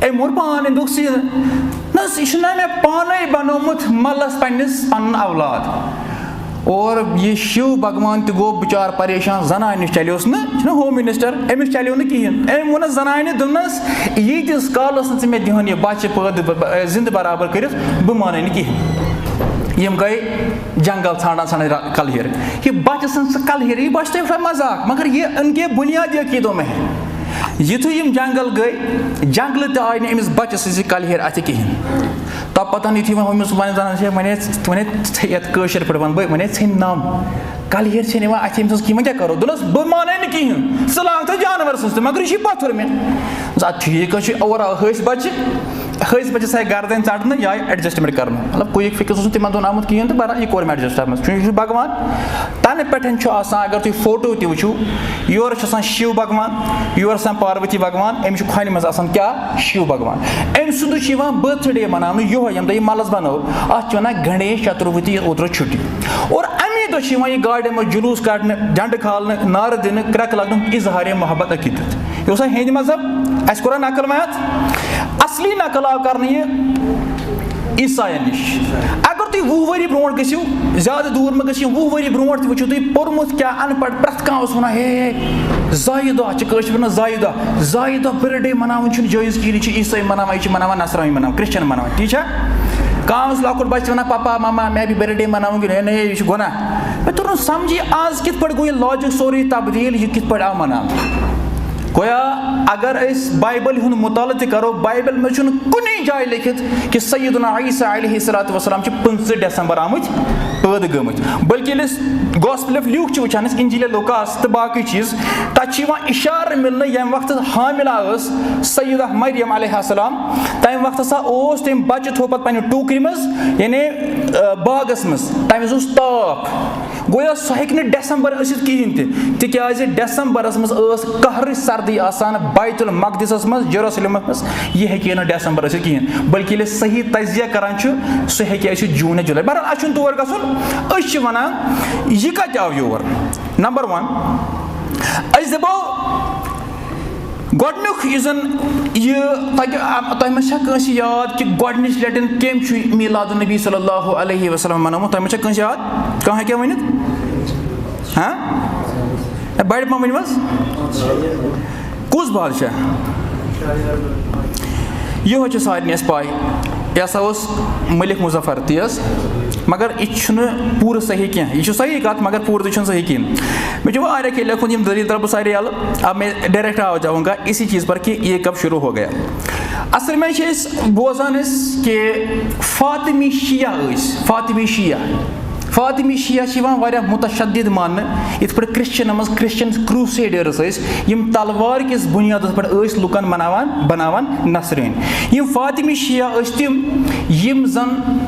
أمۍ موٚر پانَے، دوٚپُکھ سیٖدٕ، نہ حظ، یہِ چھُنہ مےٚ پانَے بَنومُت مَلَس پنٛنِس پَنُن اولاد۔" اور یہِ شِو بھگوان تہِ گوٚو بِچار پریشان، زَنانہِ نِش چلیوس نہٕ، یہِ چھُنہ ہوم منسٹر، أمِس چلیو نہٕ کِہیٖنۍ۔ أمۍ ووٚنُس زَنانہِ، دوٚپنَس، "ییٖتِس کالَس نہٕ ژٕ مےٚ دِہَن یہِ بَچہٕ پٲدٕ ب-، ب-، زِندٕ برابر کٔرِتھ، بہٕ مانَے نہٕ کِہیٖنۍ۔" یِم گٔے جنٛگل ژھانٛڈان ژھانٛڈان را-، کَلہٕ ہیٖر۔ یہِ بَچہٕ سٕنٛز سُہ کَلہٕ ہیٖر، یہِ باسیو تۄہہِ مزاق، مگر یہِ، ان کے بُنیادی عقیٖدو میں ہے۔ یُتھُے یِم جنٛگل گٔے، جنٛگلہٕ تہِ آیہِ نہٕ أمِس بَچہٕ سٕنٛزِ کَلہٕ ہیٖر اَتھِ کِہیٖنۍ۔ تَتھ پَتہٕ یُتھُے وۄنۍ ہُمِس وَنہِ زَنان چھِ، وَنے، وَنے ژھے-، یَتھ کٲشِر پٲٹھۍ وَنہٕ بہٕ، وَنے ژھیٚنۍ نَم۔ کَلہٕ ہیٖر چھَنہٕ یِوان اَتھِ، أمِس ٲس کِہیٖنۍ، وۄنۍ کیٛاہ کَرو؟ دوٚپنَس، "بہٕ مانَے نہٕ کِہیٖنۍ، ژٕ لاگ تہٕ جانوَر سٕنٛز تہِ، مگر یہِ چھُے پَتھُر مےٚ۔" دوٚپُس، "اَدٕ ٹھیٖک حظ چھُ، اورٕ آو ۂسۍ بَچہِ۔" ۂسۍ بَچہِ سا گردن ژَٹنہٕ یا adjustment کرنہٕ، مطلب کویِک فِکٕس اوس نہٕ تِمن دۄہن آمُت کِہیٖنۍ تہٕ بہرحال یہِ کوٚر مےٚ adjust اَتھ منٛز، چوٗنٛکہِ یہِ چھُ بھگوان۔ تَنہٕ پٮ۪ٹھ چھُ آسان، اگر تُہۍ فوٹو تہِ وٕچھِو، یورٕ چھُ آسان شِو بھگوان، یورٕ چھُ آسان پاروتی بھگوان، أمِس چھُ کھۄنہِ منٛز آسان کیٛاہ؟ شِو بھگوان۔ أمۍ سُنٛدُے چھُ یِوان birthday مناونہٕ یِہوٚے، ییٚمہِ دۄہ یہِ مَلَس بَنٲو، اَتھ چھِ وَنان گنیش چتروتھی یا اوترٕ چھُٹی۔ اور اَمی دۄہ چھِ یِوان یہِ گاڑٮ۪ن منٛز جلوٗس کَڑنہٕ، جھنڈٕ کھالنہٕ، نعرٕ دِنہٕ، کرٛٮ۪کہٕ لَگنُک اظہارِ محبت عقیٖدت۔ یہِ اوسا ہیٚنٛدۍ مذہب؟ اَسہِ کوٚرا نقل میتھ؟ اصلی نقل آو کرنہٕ یہِ عیساین نِش۔ اگر تُہۍ وُہ ؤری برونٛٹھ گٔژھِو، زیادٕ دوٗر مہ گٔژھِو، وُہ ؤری برونٛٹھ تہِ وٕچھِو تُہۍ، پوٚرمُت کیٛاہ، ان پڑھ، پرٛٮ۪تھ کانٛہہ اوس وَنان، "ہے، ہے، زایہِ دۄہ چھِ کٲشِر پٲٹھۍ وَنان زایہِ دۄہ، زایہِ دۄہ birthday مناوٕنۍ چھُنہٕ جٲیِز کِہیٖنۍ، یہِ چھِ عیسٲے مناوان، یہِ چھِ مناوان نصرٲنۍ مناوان، Christian مناوان۔" ٹھیٖک چھا؟ کانٛہہ اوس لۄکُٹ بَچہٕ وَنان، "پاپا، ماما، مےٚ بھی birthday مناوُن کِنہٕ ہے، نہ، یہِ چھُ گۄناہ۔" مےٚ توٚر نہٕ سَمجھی آز کِتھ پٲٹھۍ گوٚو یہِ logic سورُے تبدیٖل، یہِ کِتھ پٲٹھۍ آو مناونہٕ؟ گویا اگر أسۍ بایبل ہُنٛد مطالعہٕ تہِ کرو، بایبل منٛز چھُنہٕ کُنی جایہِ لیکھِتھ کہِ سیدنا عیسیٰ علیہ الصلوۃ والسلام چھِ پٕنٛژٕہ ڈیسمبر آمٕتۍ پٲدٕ گٔمٕتۍ، بلکہِ ییٚلہِ أسۍ Gospel of Luke چھِ وٕچھان، أسۍ انجیل لوکاس تہٕ باقٕے چیٖز، تَتہِ چھِ یِوان اِشارٕ مِلنہٕ ییٚمہِ وقتہٕ حاملہ ٲس سیدہ مریم علیہ السلام، تَمہِ وقتہٕ ہسا اوس تٔمۍ بَچہٕ تھوٚومُت پنٛنہِ ٹوٗکرِ منٛز، یعنی، آ، باغس منٛز۔ تَمہِ وِزِ اوس تاپھ۔ گویا سُہ ہیٚکہِ نہٕ ڈیسمبر ٲسِتھ کِہیٖنۍ تہِ، تِکیٛازِ ڈیسمبرس منٛز ٲس قہرٕچ سردی آسان بیت المقدسس منٛز، جیروسلمس منٛز۔ یہِ ہیٚکہِ ہے نہٕ ڈیسمبر ٲسِتھ کِہیٖنۍ، بلکہِ ییٚلہِ أسۍ صحیح تجزیہ کران چھِ، سُہ ہیٚکہِ ٲسِتھ جوٗن یا جولائی۔ بہرحال، اَسہِ چھُنہٕ تور گژھُن۔ أسۍ چھِ وَنان، یہِ کَتہِ آو یور؟ نمبر ون، أسۍ دَپو، گۄڈٕنیُک یُس زَن یہِ، تۄہہِ، تۄہہِ ما چھا کٲنٛسہِ یاد کہِ گۄڈٕنِچ لَٹہِ کٔمۍ چھُ میٖلاد النبی صلی اللہ علیہ وسلم منومُت؟ تۄہہِ ما چھا کٲنٛسہِ یاد؟ کانٛہہ ہیٚکیٛاہ ؤنِتھ؟ ہاں؟ ہے، بَڑِ پَہَم ؤنِو حظ۔ کُس بادشاہ؟ یِہوٚے چھِ سارنٕے اَسہِ پَے۔ یہِ ہسا اوس ملک مظفر، تی حظ۔ مگر یہِ چھُنہٕ پوٗرٕ صحیح کینٛہہ۔ یہِ چھُ صحیح کَتھ، مگر پوٗرٕ تہِ چھُنہٕ صحیح کِہیٖنۍ۔ مےٚ چھُ واریاہ کینٛہہ لیکھُن، یِم دٔلیٖل ترٛاوٕ بہٕ سارے یَلہٕ۔ اب میں direct آ جاؤں گا اسی چیز پر کہ یہ کب شروع ہو گیا۔ اصل میں چھِ أسۍ بوزان أسۍ کہ فاطمی شیعہ ٲسۍ، فاطمی شیعہ۔ فاطمی شیعہ چھِ یِوان واریاہ متشدد ماننہٕ، یِتھ پٲٹھۍ کرسچنن منٛز Christian crusaders ٲسۍ، یِم تلوار کِس بُنیادس پٮ۪ٹھ ٲسۍ لُکن مناوان، بناوان نصرٲنۍ۔ یِم فاطمی شیعہ ٲسۍ تِم، یِم زن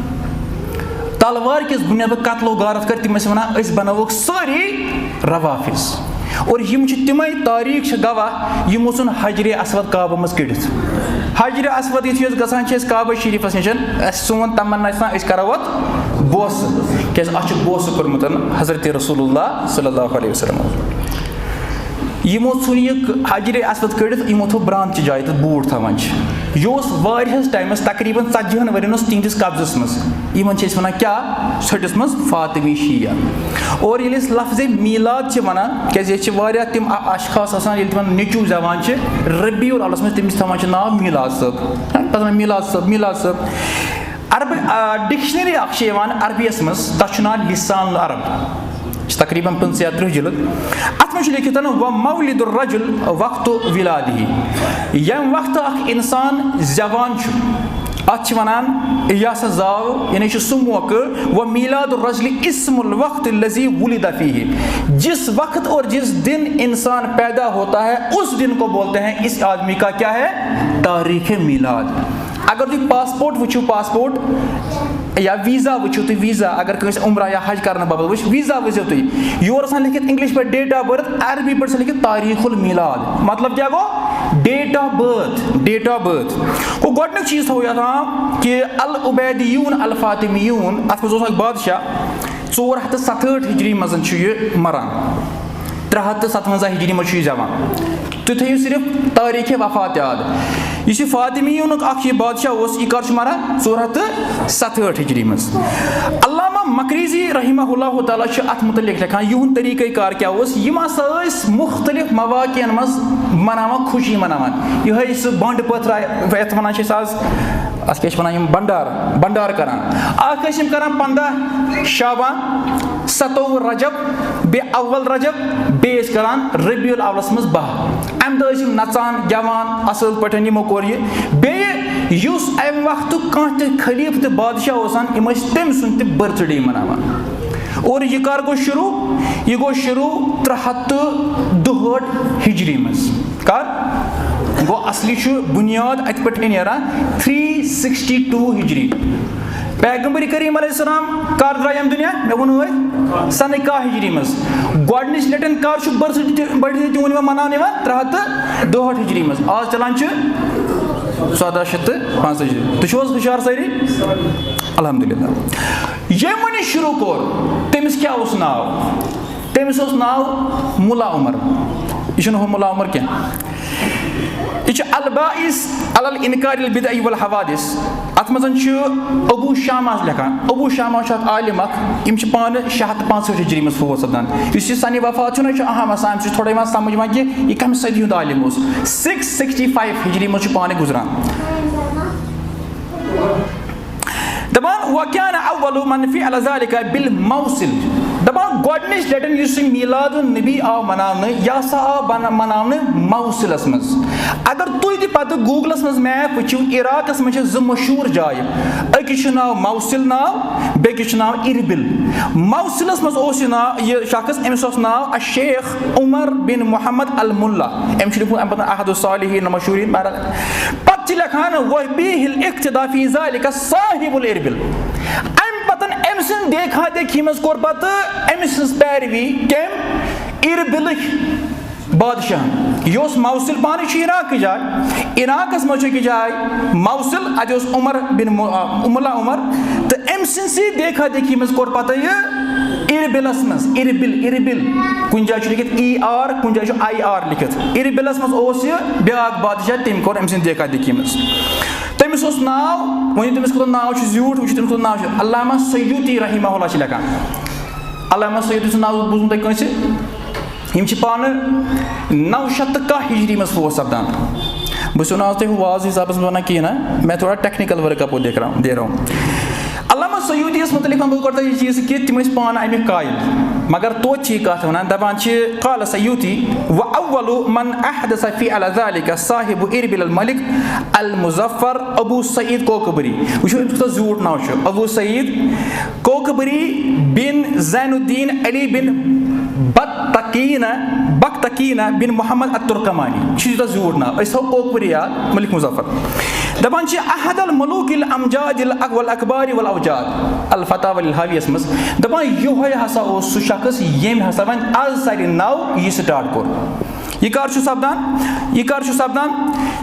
تلوار کِس بُنیادس پٮ۪ٹھ قتل و غارت کٔر، تِم ٲسۍ ونان، "أسۍ بناووکھ سٲری روافض۔" اور یِم چھِ تِمے، تاریخ چھِ گواہ، یِمو ژھُن حجرِ اسود کعبہٕ منٛز کٔڑِتھ۔ حجرِ اسود یُتھُے أسۍ گژھان چھِ أسۍ کعبہ شریفس نِش، اَسہِ سون تمنا چھِ آسان، أسۍ کرو اتھ بوسہٕ، کیازِ اتھ چھُ بوسہٕ کوٚرمُت حضرت رسول اللہ صلی اللہ علیہ وسلم۔ یِمو ژھُن یہِ حجرِ اسود کٔڑِتھ، یِمو تھوٚو برٛانٛد چہِ جایہِ تَتھ بوٗٹھ تھاوان چھِ۔ یہِ اوس واریاہس ٹایمس، تقریباً ژتجی ہن ؤرین اوس تِہنٛدِس قبضس منٛز۔ یِمن چھِ أسۍ ونان کیٛاہ؟ ژھٔٹِس منٛز فاطمی شیعہ۔ اور ییٚلہِ أسۍ لفظ میٖلاد چھِ ونان، کیازِ ییٚتہِ چھِ واریاہ تِم ا-، اشخاص آسان، ییٚلہِ تِمن نیٚچوٗ زٮ۪وان چھِ ربیع الاولس منٛز، تٔمِس تھاوان چھِ ناو میٖلاد صٲب۔ ہاں، پتہٕ ونان میٖلاد صٲب، میٖلاد صٲب۔ عربہٕ، آ، dictionary اکھ چھِ یِوان عربیَس منٛز، تَتھ چھُ ناو لسان العرب، چھِ تقریباً پٕنٛژٕہ یا ترٕٛہ جِلد۔ اَتھ منٛز چھُ لیٚکھِتھ، "ومولد الرجل وقت ولادہ"، ییٚمہِ وقتہٕ اکھ اِنسان زٮ۪وان چھُ، اَتھ چھِ وَنان، یہِ ہسا زاو، یعنی چھُ سُہ موقعہٕ، "ومیلاد الرجل اسم الوقت الذی ولد فیہ"، جس وقت اور جس دن انسان پیدا ہوتا ہے، اس دن کو بولتے ہیں، اس آدمی کا کیا ہے؟ تاریخ میلاد۔ اگر تُہۍ passport وٕچھِو، passport یا visa وٕچھِو تُہۍ، visa، اگر کٲنٛسہِ عمرہ یا حج کرنہٕ باپتھ وٕچھ، visa وٕچھِو تُہۍ، یورٕ آسان لیکھِتھ English پٲٹھۍ date of birth، عربی پٲٹھۍ آسان لیکھِتھ تاریخ المیلاد۔ مطلب کیٛاہ گوٚو؟ Date of birth، date of birth۔ گوٚو گۄڈٕنیُک چیٖز تھاوو یَتھ عام کہِ العبیدیون الفاطمیون، اَتھ منٛز اوس اکھ بادشاہ، ژور ہَتھ تہٕ ستہٕ ہٲٹھ ہِجری منٛز چھُ یہِ مران۔ ترٛےٚ ہَتھ تہٕ ستوَنٛزاہ ہِجری منٛز چھُ یہِ زٮ۪وان۔ تُہۍ تھٲیِو صرف تاریٖخِ وفات یاد۔ یُس یہِ فاطمیونُک اکھ یہِ بادشاہ اوس، یہِ کر چھُ مران؟ ژور ہَتھ تہٕ ستہٕ ہٲٹھ ہِجری منٛز۔ علامہ مقریزی رحمہ اللہ تعالیٰ چھُ اتھ متعلق لیکھان، یِہُنٛد طریٖقہ کار کیٛاہ اوس۔ یِم ہسا ٲسۍ مُختٔلِف مواقعن منٛز مناوان، خوشی مناوان۔ یِہوٚے سُہ بانٛڈٕ پٲتھرا، یَتھ وَنان چھِ أسۍ آز، اَتھ کیٛاہ چھِ وَنان یِم؟ بنڈار، بنڈار کران۔ اکھ ٲسۍ یِم کران پنٛداہ شعبان، ستووُہ رجب، بیٚیہِ اول رجب، بیٚیہِ ٲسۍ کران ربیع الاولس منٛز باہ۔ اَمہِ دۄہ ٲسۍ یِم نژان، گٮ۪وان، اَصٕل پٲٹھۍ یِمو کوٚر یہِ۔ بیٚیہِ یُس اَمہِ وقتُک کانٛہہ تہِ خلیٖفہٕ تہٕ بادشاہ اوس آسان، یِم ٲسۍ تٔمۍ سُنٛد تہِ birthday مناوان۔ اور یہِ کر گوٚو شروٗع؟ یہِ گوٚو شروٗع ترٛےٚ ہَتھ تہٕ دُہٲٹھ ہِجری منٛز۔ کر؟ گوٚو اصلی چھُ بُنیاد اَتہِ پٮ۪ٹھٕے نیران، three sixty two ہِجری۔ پیغمبر کریم علیہ السلام کر درٛاو ییٚمہِ دُنیا؟ مےٚ ووٚن ٲدۍ، سنہٕ کاہ ہِجری منٛز۔ گۄڈٕنِچ لٹٮ۪ن کر چھُ birthday، birthday تِہُنٛد یِوان مناونہٕ یِوان؟ ترٛےٚ ہَتھ تہٕ دُہٲٹھ ہِجری منٛز۔ آز چلان چھُ ژۄداہ شیٚتھ تہٕ پانٛژتٲجی۔ تُہۍ چھِو حظ ہُشار سٲری؟ الحمدللہ۔ ییٚمۍ وۄنۍ یہِ شروٗع کوٚر، تٔمِس کیٛاہ اوس ناو؟ تٔمِس اوس ناو مُلا عمر۔ یہِ چھُنہٕ ہُہ مُلا عمر کینٛہہ۔ یہِ چھُ الباعث علی الانکار البدع والحوادث۔ اَتھ منٛز چھُ ابو شامہ لیکھان۔ ابو شامہ چھُ اَتھ عالم اکھ۔ یِم چھِ پانہٕ شےٚ ہَتھ تہٕ پانٛژہٲٹھ ہِجری منٛز فوت سپدان۔ یُس یہِ سنِ وفات چھُنہ، یہِ چھُ اہم آسان، اَمہِ سۭتۍ چھُ تھوڑا یِوان سمجھ یِوان کہِ یہِ کَمہِ صدی ہُنٛد عالم اوس۔ Six sixty five ہِجری منٛز چھُ پانہٕ گُزران۔ دپان، "وكان أول من فعل ذلك بالموصل"۔ دپان، گۄڈٕنِچ لٹٮ۪ن یُس یہِ میلاد النبی آو مناونہٕ، یہِ ہسا آو بنا-، مناونہٕ موصلس منٛز۔ اگر تُہۍ تہِ پتہٕ Google-س منٛز map وٕچھِو، عراقس منٛز چھِ زٕ مشہوٗر جایہِ، أکِس چھُ ناو موصل ناو، بیٚکِس چھُ ناو اربل۔ موصلس منٛز اوس یہِ ناو، یہِ شخص، أمِس اوس ناو الشیخ عمر بن محمد الملا۔ أمۍ چھُ لیوٗکھمُت اَمہِ پتہٕ احد الصالحین المشہوٗرین، بہرحال۔ پتہٕ چھِ لیکھان، "وبه الاقتداء في ذلك صاحب الاربل"۔ اَمہِ پتہٕ أمۍ سٕنٛز دیکھا دیکھی منٛز کوٚر پتہٕ أمۍ سٕنٛز پیروی کٔمۍ؟ اربلٕکۍ بادشاہن۔ یہِ اوس موصل، پانہٕ چھُ عراقٕچ جاے، عراقس منٛز چھُ أکِس جاے موصل، اتہِ اوس عمر بن مُ-، آ، مُلا عمر، تہٕ أمۍ سٕنٛدۍ سۭتۍ دیکھا دیکھی منٛز کوٚر پتہٕ یہِ اربلس منٛز، اربل، اربل، کُنہِ جایہِ چھُ لیکھِتھ E R، کُنہِ جایہِ چھُ I R لیکھِتھ۔ اربلس منٛز اوس یہِ بیٛاکھ بادشاہ، تٔمۍ کوٚر أمۍ سٕنٛدۍ دیکھا دیکھی منٛز۔ تٔمِس اوس ناو، وۄنۍ تٔمِس کوٗتاہ ناو چھُ زیوٗٹھ، وٕچھِو تٔمِس کوٗتاہ ناو چھُ، علامہ سیوطی رحمہ اللہ چھِ لیکھان۔ علامہ سیوطی سُنٛد ناو بوٗزمُت تۄہہِ کٲنٛسہِ؟ یِم چھِ پانہٕ نَو شیٚتھ تہٕ کاہ ہِجری منٛز فوت سپدان۔ بہٕ چھُس نہٕ آز تۄہہِ وازٕ حسابس منٛز وَنان کِہیٖنۍ نہ، میں تھوڑا technical work آپ کو دیکھ رہا ہوں، دے رہا ہوں۔ علامہ سیوطیَس مُتعلِق وَنہٕ بہٕ گۄڈٕ تۄہہِ یہِ چیٖز کہِ تِم ٲسۍ پانہٕ اَمِکۍ قٲیِل، مگر توتہِ چھِ یہِ کَتھ وَنان، دَپان چھِ، "قال سیوطی، وأول من أحدث فعل ذلك صاحب إربل الملك المظفر أبو سعيد كوكبري"۔ وٕچھِو، أمِس کوٗتاہ زیوٗٹھ ناو چھُ، ابو سعید کوکبری بن زین الدین علی بن بکتکینہ، بکتکینہ بن محمد الترکمانی۔ چھُ یوٗتاہ زیوٗٹھ ناو، أسۍ تھاوو کوکبری یاد، ملک مظفر۔ دپان چھِ، "احد الملوک الامجاد الاک-، والاکبار والاوجاد"، الفتاوی الحاویس منٛز۔ دپان، یِہوٚے ہسا اوس سُہ شخص، ییٚمۍ ہسا وۄنۍ از سارِ ناو یہِ start کوٚر۔ یہِ کر چھُ سپدان؟ یہِ کر چھُ سپدان؟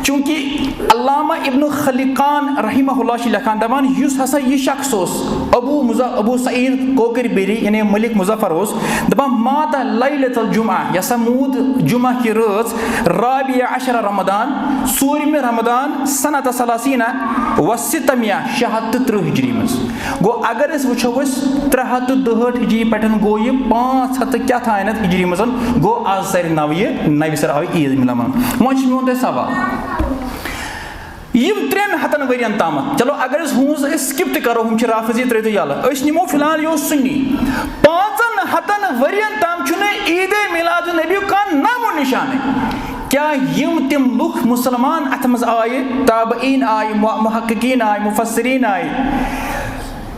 چوٗنٛکہِ علامہ ابن خلقان رحمہ اللہ چھِ لیکھان، دپان، یُس ہسا یہِ شخص اوس، ابو مظ-، ابو سعید کوکربری، یعنی ملک مظفر اوس، دپان، "مات لیلۃ الجمعہ"، یہِ ہسا موٗد جمعہ کہِ رٲژ، رابع عشر رمضان، ژوٗرمہِ رمضان، سنۃ ثلاثین و ستمائہ، شےٚ ہتھ تہٕ ترٕٛہ ہجری منٛز۔ گوٚو، اگر أسۍ وٕچھو أسۍ ترٛےٚ ہتھ تہٕ دُہٲٹھ ہجری پٮ۪ٹھ گوٚو یہِ پانٛژھ ہتھ تہٕ کیٛاہ تانٮ۪تھ ہجری منٛز، گوٚو، از سارِ نو یہِ نوِ سرٕ آو یہِ عید مِلاوان۔ وۄنۍ چھُ میون تۄہہِ سوال، یِم ترٛٮ۪ن ہتن ؤرین تامتھ، چلو، اگر أسۍ ہُہُنٛز أسۍ skip تہِ کرو، ہُم چھِ رافضی، ترٲیتو یَلہٕ، أسۍ نِمو فی الحال یہِ اوس سُنی۔ پانٛژن ہتن ؤرین تام چھُنہٕ عید میلاد النبی کانٛہہ نامو نشانٕے۔ کیٛاہ یِم تِم لُکھ مُسلمان اتھ منٛز آیہِ، تابعین آیہِ، مُ-، محققین آیہِ، مُفسرین آیہِ،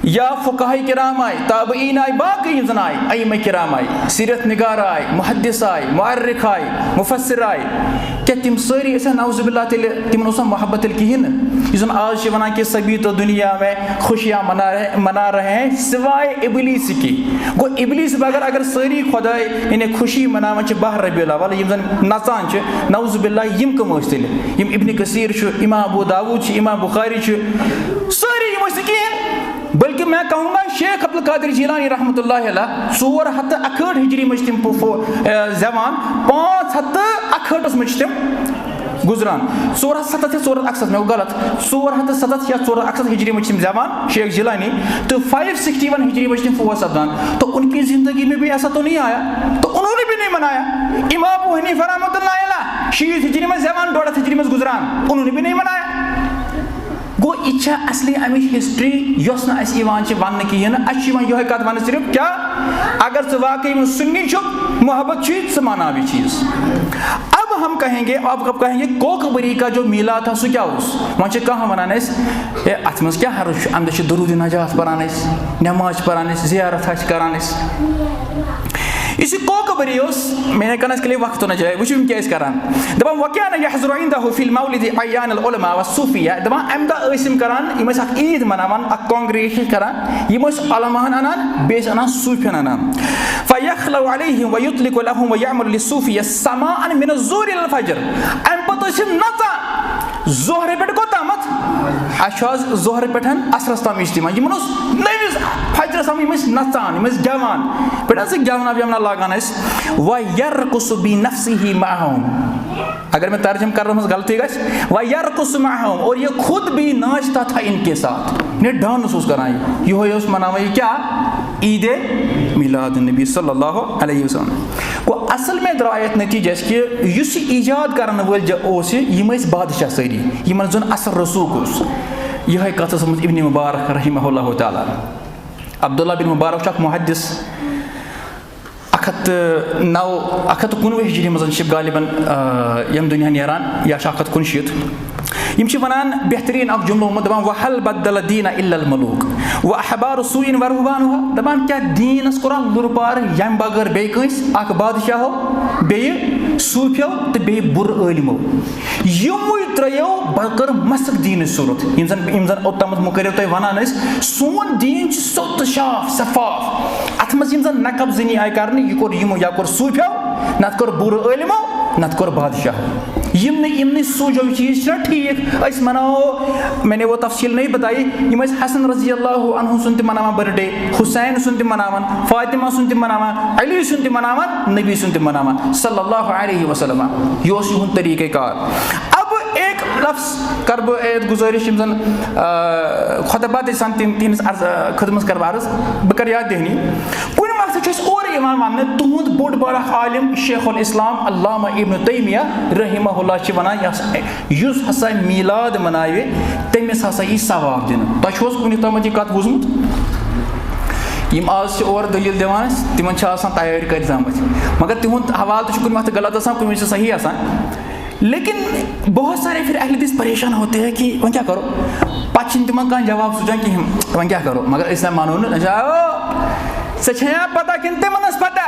یا فقہاء کرام آیہِ، تابعین آیہِ، باقٕے یِم زن آیہِ، ائمہ کرام آیہِ، سیرت نگار آیہِ، محدث آیہِ، مؤرخ آیہِ، مفسر آیہِ، کیٛاہ تِم سٲری ٲسۍ نعوذ باللہ تیٚلہِ، تِمن اوس نہٕ محبت تیٚلہِ کِہیٖنۍ نہٕ؟ یُس زن آز چھِ ونان کہِ سبھی تو دنیا میں خوشیاں منا رہے، منا رہے ہیں سوائے ابلیس کی۔ گوٚو، ابلیس بغٲر اگر سٲری خداے یعنی خوشی مناوان چھِ باہ ربیع الاول، یِم زن نژان چھِ، نعوذ باللہ، یِم کٕم ٲسۍ تیٚلہِ؟ یِم ابن کثیر چھُ، امام ابو داوود چھُ، امام بخاری چھُ، سٲری یِم ٲسۍ نہٕ کِہیٖنۍ، بلکہِ میں کہوں گا، شیخ عبدالقادر جیلانی رحمۃ اللہ علیہ، ژور ہتھ تہٕ اکہٲٹھ ہجری منٛز چھِ تِم پو-، پو-، اے، زٮ۪وان، پانٛژھ ہتھ تہٕ اکہٲٹھس منٛز چھِ تِم گُزران۔ ژور ہتھ ستتھ یا ژور ہتھ اکستتھ، مےٚ گوٚو غلط، ژور ہتھ تہٕ ستتھ یا ژور ہتھ اکستتھ ہجری منٛز چھِ تِم زٮ۪وان، شیخ جیلانی، تہٕ فایو سکسٹی ون ہجری منٛز چھِ تِم فوت سپدان۔ تو ان کی زندگی میں بھی ایسا تو نہیں آیا، تو انہوں نے بھی نہیں منایا۔ امام ابو حنیفہ رحمۃ اللہ علیہ شیٖتھ ہجری منٛز زٮ۪وان، ڈۄڈ ہتھ ہجری منٛز گُزران، انہوں نے بھی نہیں منایا۔ گوٚو، یہِ چھےٚ اصلی امِچ ہسٹری، یۄس نہٕ اسہِ یِوان چھِ وننہٕ کِہیٖنۍ نہٕ۔ اسہِ چھِ یِوان یۄہے کتھ وننہٕ صرف، کیا اگر ژٕ واقعی منٛز سُنی چھُکھ، محبت چھُے، ژٕ مناو یہِ چیٖز۔ اب ہم کہیں گے، اب کب کہیں گے، کوکبری کا جو میلاد تھا، سُہ کیٛاہ اوس؟ وۄنۍ چھِ کانٛہہ ونان اسہِ، ہے، اتھ منٛز کیٛاہ حرج چھُ؟ امہِ دۄہ چھِ درود نجات پران أسۍ، نماز چھِ پران أسۍ، زیارت حج چھِ کران أسۍ۔ یُس یہِ کوکبری اوس، مےٚ نے کنس کلی وقت نہ جائے، وٕچھِو یِم کیٛاہ ٲسۍ کران۔ دپان، وکان یحضر عنده فی المولد اعیان العلماء والصوفیہ۔ دپان، امہِ دۄہ ٲسۍ یِم کران، یِم ٲسۍ اکھ عید مناوان، اکھ کانگریگیشن کران، یِم ٲسۍ علماہن انان، بیٚیہِ ٲسۍ انان صوفین انان۔ فیخلو علیہم ویطلق لہم ویعمل للصوفیہ سماعا من الظہر الی الفجر۔ امہِ پتہٕ ٲسۍ یِم نژان۔ ظہرِ پٮ۪ٹھ کوٚت تامَتھ؟ اَسہِ چھُ آز ظہرِ پٮ۪ٹھ عصرَس تام اجتماع۔ یِمَن اوس نٔوِس فجرَس تام، یِم ٲسۍ نَژان، یِم ٲسۍ گٮ۪وان۔ پٮ۪ٹھ ٲسٕکھ گٮ۪ونا وٮ۪ونا لاگان ٲسۍ۔ وَيَرْقُصُ بِنَفْسِهِ مَعَهُمْ۔ اگر مےٚ ترجمہٕ کرنَس منٛز غلطی گژھِ، وَيَرْقُصُ مَعَهُمْ، اور یہ خود بھی ناچتا تھا ان کے ساتھ۔ یعنی ڈانس اوس کران یہِ۔ یِہوٚے اوس مناوان یہِ کیٛاہ؟ عیٖدِ میلاد النبی صلی اللہ علیہ وسلم۔ گوٚو، اصل میں درٛاو یتھ نتیجس کہِ یُس یہِ ایجاد کرن وٲلۍ ج-، اوس یہِ، یِم ٲسۍ بادشاہ سٲری، یِمن زن اثر رسوخ اوس۔ یِہے کتھ ٲس ٲسمٕژ ابن مبارک رحمہ اللہ تعالیٰ۔ عبداللہ بن مبارک چھُ اکھ محدث، اکھ ہتھ تہٕ نو، اکھ ہتھ تہٕ کُنوُہ ہجری منٛز چھِ غالباً، آ، ییٚمہِ دُنیا نیران، یا چھُ اکھ ہتھ کُنشیٖتھ۔ یِم چھِ وَنان بہتریٖن اَکھ جُملہٕ ووٚنمُت، دَپان، "وَهَلْ بَدَّلَ الدِّينَ إِلَّا الْمُلُوكُ وَأَحْبَارُ سُوءٍ وَرُهْبَانُهَا"، دَپان، کیٛاہ دیٖنَس کوٚرا لُرٕ پار ییٚمہِ بغٲر بیٚیہِ کٲنٛسہِ، اَکھ بادشاہو، بیٚیہِ صوٗفیو تہٕ بیٚیہِ بُرٕ عٲلمو؟ یِموٕے ترٛیٚیو پَتہٕ کٔر مَسٕک دیٖنٕچ صوٗرت، یِم زَن، یِم زَن اوٚتامَتھ مُکرِو تۄہہِ وَنان ٲسۍ، سون دیٖن چھُ سیوٚد تہٕ شاف، شفاف۔ اَتھ منٛز یِم زَن نقب زنی آیہِ کَرنہٕ، یہِ کوٚر یِمو یا کوٚر صوٗفیو، نَتہٕ کوٚر بُرٕ عٲلمو، نَتہٕ کوٚر بادشاہو۔ یِم نہٕ، یِم نہٕ سوٗنٛچو یہِ چیٖز چھُنہ ٹھیٖک، أسۍ مَناوو، میں نے وہ تفصیٖل نہیں بتائی، یِم ٲسۍ حسن رضی اللہ عنہ سُنٛد تہِ مَناوان برتھ ڈے، حسین سُنٛد تہِ مَناوان، فاطمہ سُنٛد تہِ مَناوان، علی سُنٛد تہِ مَناوان، نبی سُنٛد تہِ مَناوان، صلی اللہ علیہ وسلم۔ یہِ اوس یِہُنٛد طریٖقہ کار۔ اب ایک لفظ کَرٕ بہٕ، اے، گُزٲرِش، یِم زَن، آ، خطبہ تہِ چھِ آسان، تِم، تِہِنٛدِس عرض، آ، خدمتس کَرٕ بہٕ عرض، بہٕ کَرٕ یاد دِہنی۔ کُنہِ وقتہٕ چھُ اَسہِ اورٕ یِوان وَننہٕ، تُہُنٛد بوٚڑ بارٕ اکھ عالم شیخ الاسلام علامہ ابن تیمیہ رحمہ اللہ چھِ وَنان، یۄس، یُس ہسا میٖلاد مَناوِ، تٔمِس ہسا یی ثواب دِنہٕ۔ تۄہہِ چھُو حظ کُنہِ تامَتھ یہِ کَتھ بوٗزمُت؟ یِم آز چھِ اورٕ دٔلیٖل دِوان اَسہِ، تِمَن چھِ آسان تیٲرۍ کٔرِتھ آمٕتۍ، مگر تِہُنٛد حوالہٕ تہِ چھُ کُنہِ وقتہٕ غلط آسان، کُنہِ وِزِ چھُ صحیح آسان۔ لیکن بہت سارے پھر اہل حدیث پریشان ہوتے ہیں کہ وۄنۍ کیٛاہ کَرو؟ پَتہٕ چھِنہٕ تِمَن کانٛہہ جواب سوٗزان کِہیٖنۍ، وۄنۍ کیٛاہ کَرو؟ مگر أسۍ نہ مانو نہٕ، أسۍ چھِ، "آ، ژےٚ چھےٚ یا پَتہ کِنہٕ تِمَن ٲس پَتہ؟"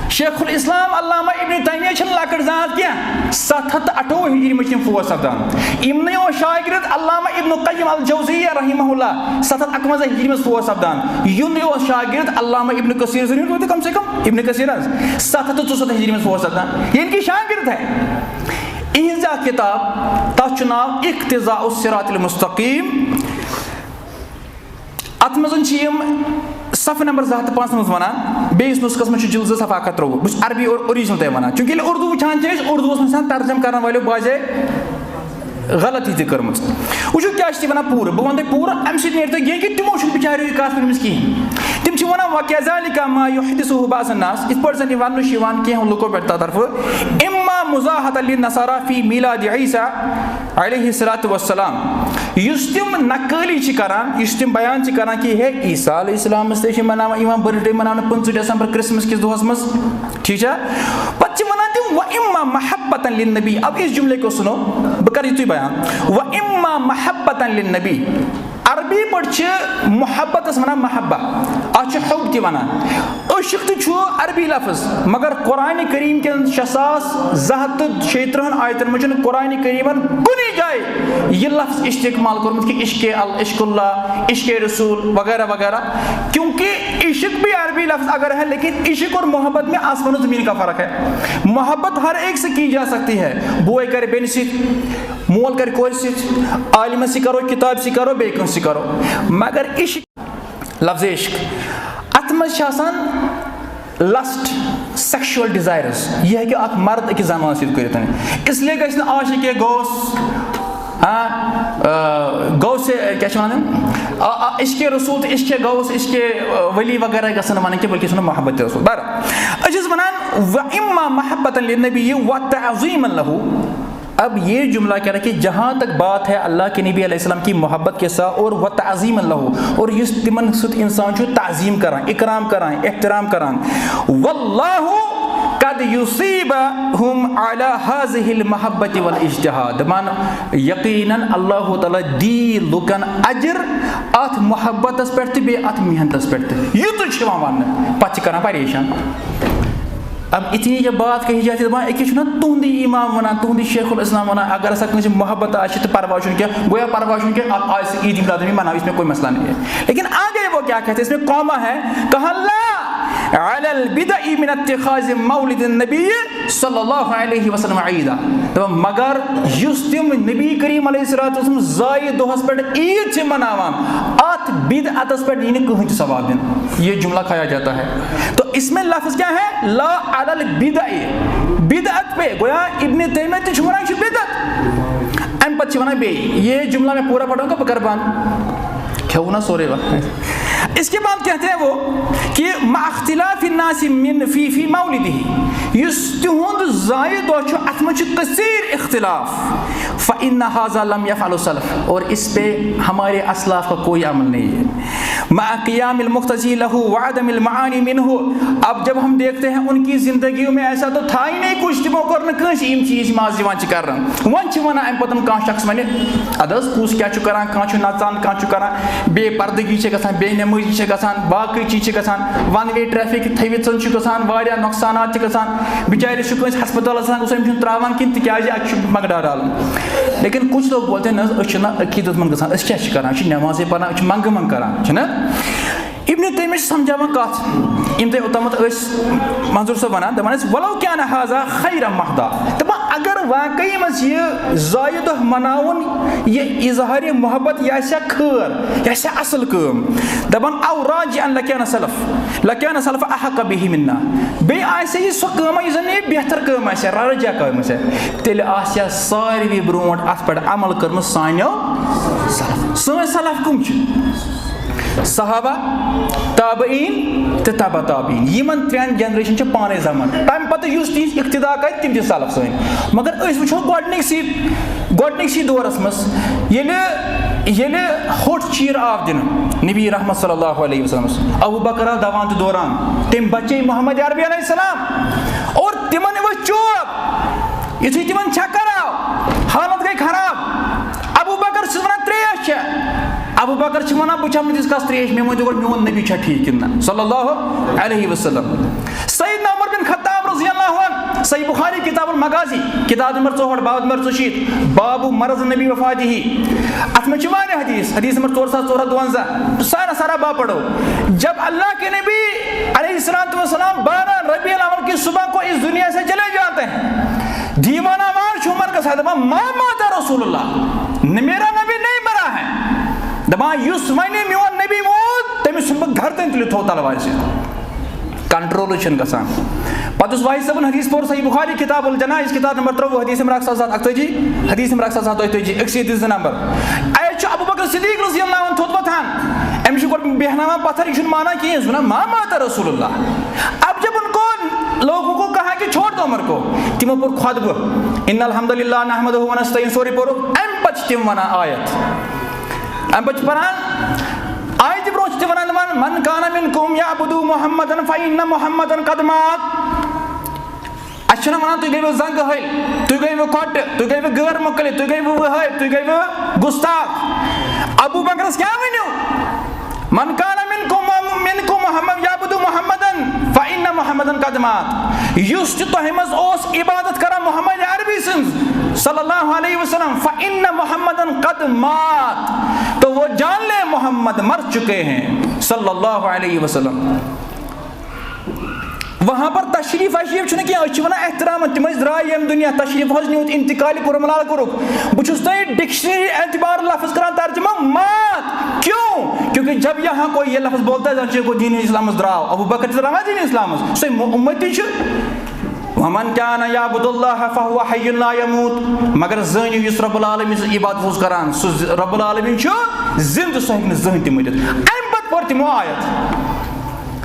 شیخ الاسلام علامہ ابن تیمیہ چھِنہٕ لۄکٕٹ زات کینٛہہ، ستھ ہتھ تہٕ اَٹھووُہ ہجری منٛز چھِ یِم فوت سپدان۔ یِمنٕے اوس شاگرد علامہ ابن قیم الجوزیہ رحمہ اللہ، ستھ ہتھ اَکوَنزاہ ہجری منٛز فوت سپدان۔ یِمنٕے اوس شاگرد علامہ ابن کثیر، ضروٗر ووت کم سے کم ابن کثیر حظ، ستھ ہتھ تہٕ ژُسَتتھ ہجری منٛز فوت سپدان، یعنی کہ شاگرد ہے۔ اِہِنٛز اَکھ کِتاب، تَتھ چھُ ناو اقتضاء الصراط المستقیم۔ اَتھ منٛز چھِ یِم صفہٕ نمبر زٕ ہَتھ تہٕ پانٛژھ منٛز وَنان، بیٚیِس نُسخَس منٛز چھُ جِلد زٕ صفہٕ اَکھ ہَتھ ترٛۆوُہ۔ بہٕ چھُس عربی اور اوریجنل تۄہہِ وَنان، چوٗنٛکہِ ییٚلہِ اُردوٗ وٕچھان چھِ أسۍ، اُردوٗوَس منٛز چھِ آسان ترجمہٕ کَرَن وٲلِو بجاے غلطی تہِ کٔرمٕژ۔ وٕچھِو کیٛاہ چھِ تِم وَنان پوٗرٕ، بہٕ وَنہٕ تۄہہِ پوٗرٕ، اَمہِ سۭتۍ نیرِ تۄہہِ گین کہِ تِمو چھُنہٕ بِچاریو یہِ کَتھ ؤنمٕژ کِہیٖنۍ۔ تِم چھِ وَنان، "وَكَذَلِكَ مَا يُحْدِثُهُ بَعْضُ النَّاسِ"، یِتھ پٲٹھۍ زَن یہِ وَننہٕ چھُ یِوان کینٛہہ لُکو پٮ۪ٹھ طرفہٕ، "إِمَّا مُزَاحَةً لِلنَّصَارَىٰ فِي مِيلَادِ عِيسَىٰ عَلَيْهِ الصَّلَاةُ وَالسَّلَامُ"، یُس تِم نقٲلی چھِ کَران، یُس تِم بیان چھِ کَران کہِ ہے، عیسیٰ علیہ السلامَس تہِ چھِ مَناوان، یِوان برتھ ڈے مَناونہٕ پٕنٛژٕہ ڈسمبر، کرسمس کِس دۄہَس منٛز، ٹھیٖک چھا؟ پَتہٕ چھِ وَنان تِم، "وَإِمَّا مَحَبَّةً لِلنَّبِيِّ"، اب یُس جُملے کو سُنو، بہٕ کَرٕ یِتُے بیان، "وَإِمَّا مَحَبَّةً لِلنَّبِيِّ"، عربی پٲٹھۍ چھِ محبتس ونان محبہ، اتھ چھِ حب تہِ ونان۔ عشق تہِ چھُ عربی لفظ، مگر قرآن کریم کٮ۪ن شےٚ ساس زٕ ہتھ تہٕ شیٚیہِ ترٕٛہن آیتن منٛز چھُنہٕ قرآن کریمن کُنی جایہِ یہِ لفظ استعمال کوٚرمُت کہِ عشق ال-، عشق اللہ، عشق رسول وغیرہ وغیرہ۔ کیونکہ عشق بھی عربی لفظ اگر ہے، لیکن عشق اور محبت میں آسمان و زمین کا فرق ہے۔ محبت ہر ایک سے کی جا سکتی ہے، بوے کرِ بیٚنہِ سۭتۍ، مول کرِ کورِ سۭتۍ، عالمس سۭتۍ کرو، کتاب سۭتۍ کرو، بیٚیہِ کٲنٛسہِ سۭتۍ کرو، مگر عشق۔ لفظ عشق، اتھ منٛز چھِ آسان لسٹ، سیکشوئل ڈیزائرز۔ یہِ ہیٚکہِ اکھ مرد أکِس زنانس سۭتۍ کٔرِتھ۔ اس لیے گژھِ نہٕ عاشق غوث، ہاں، آ، غوث کیٛاہ چھِ ونان؟ آ، آ، عشق رسول تہٕ عشق غوث، عشق، آ، ولی وغیرہ گژھن نہٕ ونٕنۍ کینٛہہ، بلکہِ چھُ ونُن محبت رسول۔ بہرحال، أسۍ چھِ ونان، و اما محبة للنبی و تعظیما لہ۔ اب یہ جملہ کہہ رہا ہے کہ جہاں تک بات ہے اللہ کے نبی علیہ السلام کی محبت کے ساتھ اور و تعظیما لہ، اور یُس تِمن سۭتۍ انسان چھُ تعظیم کران، اکرام کران، احترام کران، واللہ قد یصیبہم علی ہذہ المحبۃ والاجتہاد، دپان یقیناً اللہ تعالیٰ دی لُکن اجر اتھ محبتس پٮ۪ٹھ تہٕ بیٚیہِ اتھ محنتس پٮ۪ٹھ تہِ۔ یُتُے چھُ یِوان وننہٕ، پتہٕ چھِ کران پریشان۔ اب اتنی یہ بات کہی جاتی ہے، دپان، أکِس چھُنہ تُہُنٛدُے امام ونان، تُہُنٛدُے شیخ الاسلام ونان، اگر ہسا کٲنٛسہِ محبت آسہِ تہٕ پرواے چھُنہٕ کینٛہہ، گویا پرواے چھُنہٕ کینٛہہ، اب آسہِ عید میلادی مناو، اس میں کوئی مسئلہ نہیں ہے۔ لیکن آگے وہ کیا کہتے ہیں، اس میں کوما ہے، کہا، لا علی البدع من اتخاذ مولد النبی صلی اللہ علیہ وسلم عیدا۔ دپان، مگر یُس تِم نبی کریم علیہ الصلوۃ والسلام زایہِ دۄہس پٮ۪ٹھ عید چھِ مناوان، اتھ بدعتس پٮ۪ٹھ یی نہٕ کٕہٕنۍ تہِ ثواب دِنہٕ۔ یہ جملہ کھایا جاتا ہے۔ تو اس میں لفظ کیا ہے؟ لا علی البدع۔ بدعت پہ، گویا ابن تیمیہ تہِ چھُ ونان، یہِ چھُ بدعت۔ امہِ پتہٕ چھِ ونان بیٚیہِ، یہ جملہ میں پورا پڑھوں گا، بہٕ کرٕ بند۔ کھیوٚو نہ سورُے وقت۔ اس کے بعد کہتے ہیں وہ کہ مع اختلاف الناس من فی فی مولدہ، یُس تِہُنٛد زایہِ دۄہ چھُ، اتھ منٛز چھُ کثیر اختلاف۔ فإن هذا لم يفعل السلف، اور اس پہ ہمارے اسلاف کا کوئی عمل نہیں ہے۔ مع قیام المقتضی لہ وعدم المعانی منہ، اب جب ہم دیکھتے ہیں ان کی زندگیوں میں ایسا تو تھا ہی نہیں کچھ، تِمو کوٚر نہٕ کٲنٛسہِ یِم چیٖز یِم آز یِوان چھِ کرنہٕ۔ وۄنۍ چھِ ونان امہِ پتہٕ کانٛہہ شخص ونہِ، ادٕ حظ کُس کیٛاہ چھُ کران، کانٛہہ چھُ نژان، کانٛہہ چھُ کران، بے پردگی چھِ گژھان، بے نمٲزی چھِ گژھان، باقٕے چیٖز چھِ گژھان، ون وے ٹریفک تھٲوِتھ زن چھُ گژھان، واریاہ نۄقصانات چھِ گژھان، بِچٲرِس چھُ کٲنٛسہِ ہسپتالس گژھان، گوٚژھ أمِس چھُنہٕ ترٛاوان کِہیٖنۍ، تِکیٛازِ اَتہِ چھُ منٛگہٕ ڈار ڈالُن۔ لیکن کچھ لوگ بولتے ہیں، نہ حظ، أسۍ چھِنہٕ عقیٖدت منٛد گژھان، أسۍ کیٛاہ چھِ کران؟ أسۍ چھِ نٮ۪مازے پران، أسۍ چھِ منٛگہٕ منٛگ کران، چھِنہ؟ ابن تیمیہ چھِ سمجھاوان کَتھ، یِم تۄہہِ اوٚتامَتھ ٲسۍ منظور صٲب وَنان، دَپان ٲسۍ، "ولو کان ھذا خیرا محضا"، دَپان اگر واقعی منٛز یہِ زایہِ دۄہ مَناوُن، یہِ اظہارِ محبت، یہِ آسہِ ہا خٲر، یہِ آسہِ ہا اَصٕل کٲم، دَپان، "او راجعا لکان سلف، لکان سلف احق بہ منا"، بیٚیہِ آسہِ ہا یہِ سۄ کٲم، یُس زَن یہِ بہتر کٲم آسہِ ہا، راجع کٲم آسہِ ہا، تیٚلہِ آسہِ ہا ساروی برونٛٹھ اَتھ پٮ۪ٹھ عمل کٔرمٕژ سانیو سلف۔ سٲنۍ سلف کٕم چھِ؟ صحابہ، تابعین تہٕ تبع تابعین، یِمن ترٛٮ۪ن جنریشن چھِ پانے زمان۔ تمہِ پتہٕ یُس تِہنٛز اقتدا کرِ، تِم چھِ سلف سٲنۍ۔ مگر أسۍ وٕچھو گۄڈنِکسٕے، گۄڈنِکسٕے دورس منٛز ییٚلہِ، ییٚلہِ ہوٚٹ چیٖر آو دِنہٕ نبی رحمت صلی اللہ علیہ وسلمس، ابو بکر آو دوان تہٕ دوران، تٔمۍ بچے محمد عربی علیہ السلام اور تِمن ؤتھۍ چوب۔ یُتھُے تِمن چکر آو، حالت گٔے خراب۔ ابو بکر چھُس ونان، "تریش چھےٚ؟" ابو بکر چھِ ونان، "بہٕ چمہٕ نہٕ تِژھ کانٛہہ تریش، مےٚ ؤنۍ تہٕ گۄڈٕ میون نبی چھا ٹھیٖک کِنہٕ نہ؟" صلی اللہ علیہ وسلم۔ سیدنا عمر بن خطاب رضی اللہ عنہ، صحیح بخاری کتاب المغازی، کتاب نمبر ژُہٲٹھ، باب نمبر ژُشیٖتھ، باب مرض نبی وفاتہ۔ اتھ منٛز چھِ واریاہ حدیث، حدیث نمبر ژور ساس ژور ہتھ دُوَنزاہ، سارا سارا باب پڑھو۔ جب اللہ کے نبی علیہ الصلوۃ والسلام بارہ ربیع الاول کی صبح کو اس دنیا سے چلے جاتے ہیں، دیوانہ وار چھُ عمر گژھان، دپان، "ما مات رسول اللہ، میرا نبی نہیں مرا ہے"، دپان، "یُس وَنہِ میون نبی موٗد، تٔمِس ژھُن بہٕ گردن تُلِتھ تھوٚو تلوارِ سۭتۍ"۔ کنٹرول چھُنہٕ گژھان۔ پتہٕ یُس واحد صٲبن حدیث پوٚر، صحیح بخاری، کتاب الجنائز، کتاب نمبر ترٛۆوُہ، حدیث نمبر اکھ ساس ستھ ہتھ اکتٲجی، حدیث نمبر اکھ ساس ستھ ہتھ دۄیتٲجی، أکسٕے حدیث زٕ نمبر۔ اتہِ چھُ ابو بکر صدیق رضی اللہ عنہ تھوٚد وۄتھان، أمِس چھُ گۄڈٕ بیہناوان پتھر، یہِ چھُنہٕ مانان کِہیٖنۍ، یہِ چھُ وَنان، "ما مات رسول اللہ"۔ اب جب ان کو، لوگوں کو کہا کہ چھوڑ دو عمر کو، تِمو پوٚر خطبہٕ، "ان الحمد للہ نحمدہ و نستعین"، سورُے پوٚرُکھ۔ امہِ پتہٕ چھِ تِم ونان آیت، امہِ پتہٕ چھِ پران آیتہِ برونٛہہ چھِ تِم ونان، دپان، "من کان منکم یعبد محمدا فإن محمدا قد مات"۔ اَسہِ چھِنہ وَنان، "تُہۍ گٔیوٕ زنٛگہٕ ہٲلۍ، تُہۍ گٔیوٕ کۄٹہٕ، تُہۍ گٔیوٕ غٲر مُقلد، تُہۍ گٔیوٕ وُہٲرۍ، تُہۍ گٔیوٕ گُستاخ"۔ ابو بکرس کیٛاہ ؤنِو؟ "من کان منکم، منکم محمد یعبد محمدا فإن محمدا قد مات"۔ یُس تہِ تۄہہِ منٛز اوس عبادت کران محمد عربی سٕنٛز، صلی اللہ علیہ وسلم، "فإن محمدا قد مات"، تو وہ جان لے محمد مر چکے ہیں، صلی اللہ علیہ وسلم۔ وہاں پر تشریف وشریف چھُنہٕ کینٛہہ، أسۍ چھِ وَنان احترامن، تِم ٲسۍ درٛاے ییٚمہِ دُنیا، تشریف حظ نیوٗتھ، انتقالِ کرملال کوٚرُکھ۔ بہٕ چھُس تۄہہِ ڈکشنری اعتبار لفظ کران ترجمہ، مات۔ کیوں؟ کیونکہ جب یہاں کوئی یہ لفظ بولتا ہے، زن چھ گو دین اسلام مَنٛز درٛاو۔ ابو بکر تہِ درٛاو دین اسلام مَنٛز، سُے مُ-، اُمتی چھُ۔ ومن كان يعبد الله فهو حي لا يموت۔ مگر زٲنِو، یُس رب العالمین سٕنٛز عبادت اوس کران، سُہ ز-، رب العالمین چھُ زندٕ، سُہ ہیٚکہِ نہٕ زٕہٕنۍ تہِ مٔرِتھ۔ اَمہِ پتہٕ پوٚر تِمو آیت۔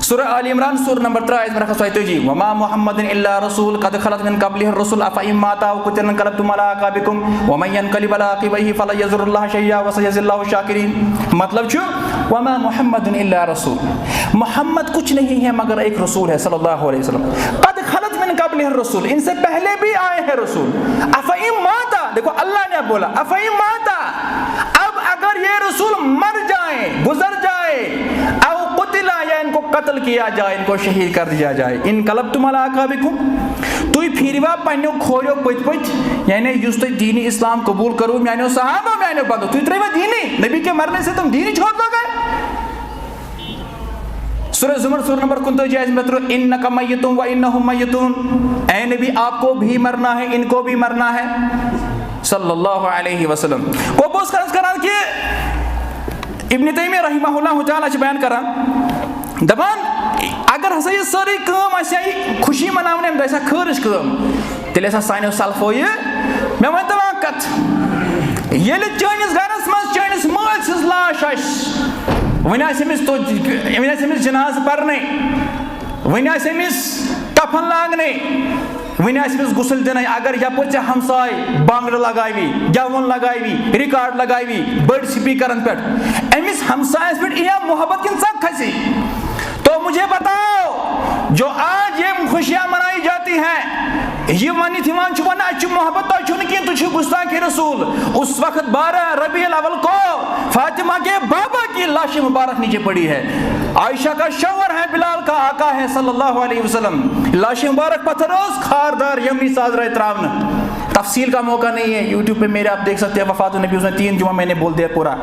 سورہ آل عمران، سورہ نمبر ترٛےٚ، آیت نمبر اکھ ہتھ ژۄیہِ تٲجی، وما محمد الا رسول قد خلت من قبله الرسل افان مات او قتل انقلبتم على اعقابكم ومن ينقلب على عقبيه فلن يضر الله شيئا وسيجزي الله الشاكرين۔ مطلب چھُ، وما محمد الا رسول، محمد کچھ نہیں ہے مگر ایک رسول ہے، صلی اللہ علیہ وسلم۔ قد خلت من قبله الرسل، ان سے پہلے بھی آئے ہیں رسول۔ افان مات، دیکھو اللہ نے بولا، افان مات، اب اگر یہ رسول مر جائیں، گزر جائے، او قتل، یا ان کو قتل کیا جائے، ان کو شہید کر دیا جائے، انقلبتم علی اعقابکم، تُہۍ پھیروا پننیو کھوریو پٔتۍ پٔتۍ، یعنی یُس تُہۍ دین اسلام قبول کرو، میانیو صحابہ، میانیو بندو، تُہۍ ترٲیوا دینی؟ نبی کے مرنے سے تم دینی چھوڑ دو گئے؟ سورہ زمر، سورہ نمبر کُنتٲجی، آیت نمبر ترٛہ، انک میتون و انہم میتون، اے نبی، آپ کو بھی مرنا ہے، ان کو بھی مرنا ہے، صلی اللہ علیہ وسلم۔ گوٚو بہٕ اوسُس عرض کران کہِ ابن تیمیہ رحمہ اللہ تعالیٰ چھِ بیان کران، دپان، اگر ہسا یہِ سٲرٕے کٲم آسہِ ہا، یہِ خوشی مناوٕنۍ، امہِ دۄہ آسہِ ہا خٲرٕچ کٲم، تیٚلہِ آسہِ ہا سانیو سلفو یہِ۔ مےٚ ؤنۍ تو اکھ کتھ، ییٚلہِ چٲنِس گرس منٛز چٲنِس مٲلۍ سٕنٛز لاش آسہِ، وۄنۍ آسہِ أمِس تو-، وۄنۍ آسہِ أمِس جنازٕ پرنے، وۄنۍ آسہِ أمِس کفن لاگنے، وۄنۍ آسہِ أمِس غسل دِنے، اگر یپٲرۍ ژےٚ ہمساے بانگڑٕ لگاوی، گٮ۪وُن لگاوی، ریکارڈ لگاوی، بٔڑۍ سپیکرن پٮ۪ٹھ، أمِس ہمسایس پٮ۪ٹھ یی ہا محبت کِنہٕ ژکھ کھسی؟ تو مجھے بتاؤ، جو آج یہ خوشیاں منائی جاتی ہیں، یہ ونِتھ یِوان چھُ وننہٕ، اَتہِ چھُ محبت، تۄہہِ چھُو نہٕ کینٛہہ، تُہۍ چھِو گستاخ رسول۔ اس وقت بارہ ربیع الاول کو فاطمہ کے بابا کی لاش مبارک نیچے پڑی ہے۔ عائشہ کا شوہر ہے، بلال کا آقا ہے صلی اللہ علیہ وسلم۔ لاش مبارک پتھر اوس، خاردار یمنی ساز رائے تراونہٕ۔ تفصیل کا موقع نہیں ہے، یوٹیوب پہ میرے آپ دیکھ سکتے ہیں، وفات النبی اس میں تین جمعہ میں نے بول دیا پورا۔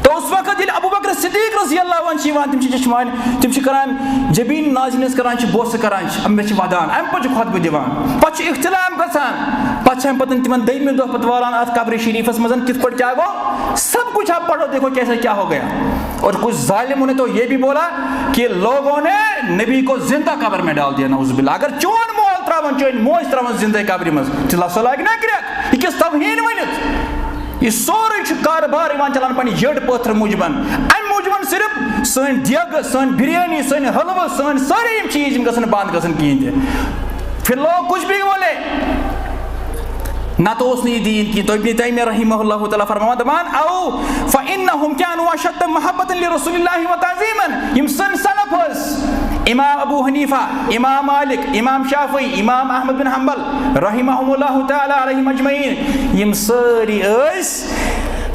تو اس وقت ییٚلہِ ابو بکر صدیق رضی اللہ عنہ چھِ یِوان، تِم چھِ چشمانہِ، تِم چھِ کران جبین نازنینس کران چھِ، بوسہٕ کران چھِ، اَمہِ پٮ۪ٹھ چھِ ودان، اَمہِ پَتہٕ چھِ خطبہٕ دِوان، پَتہٕ چھُ اختتام گژھان، پَتہٕ چھِ اَمہِ پَتہٕ تِمن دوٚیمہِ دۄہ پَتہٕ والان اَتھ قبرِ شریٖفَس منٛز کِتھ پٲٹھۍ کیٛاہ گوٚو، سب کچھ آپ پڑھو، دیکھو کیسے کیا ہو گیا۔ اور کچھ ظالموں نے تو یہ بھی بولا کہ لوگوں نے نبی کو زندہ قبر میں ڈال دیا، نعوذ باللہ۔ اگر چون مول تراون، چون موج تراون زندہ قبر منٛز، تیٚلہِ ہسا لاگہِ نہ کرٛٮ۪کھ، یہِ کِس توہین ؤنِتھ۔ یہِ سورُے چھُ کارٕبار یِوان چلان پننہِ یٔڈ پٲتھرٕ موٗجوٗبن۔ امہِ موٗجوٗبن صرف سٲنۍ دیگہٕ، سٲنۍ بریانی، سٲنۍ حلوٕ، سٲنۍ سٲری یِم چیٖز، یِم گژھن نہٕ بنٛد گژھٕنۍ کِہیٖنۍ تہِ۔ پھر لوگ کچھ بھی بولے، نہ تو اوس نہٕ یہِ دیٖن کِہیٖنۍ۔ تو ابن تیمیہ رحمہ اللہ تعالیٰ فرماوان دپان، او فانہم کانوا اشد محبت لرسول اللہ و تعظیما، یِم سٲنۍ سلف ٲسۍ، امام ابو حنیفہ، امام مالک، امام شافعی، امام احمد بن حنبل، رحمہم اللہ تعالیٰ علیہم اجمعین، یِم سٲری ٲسۍ،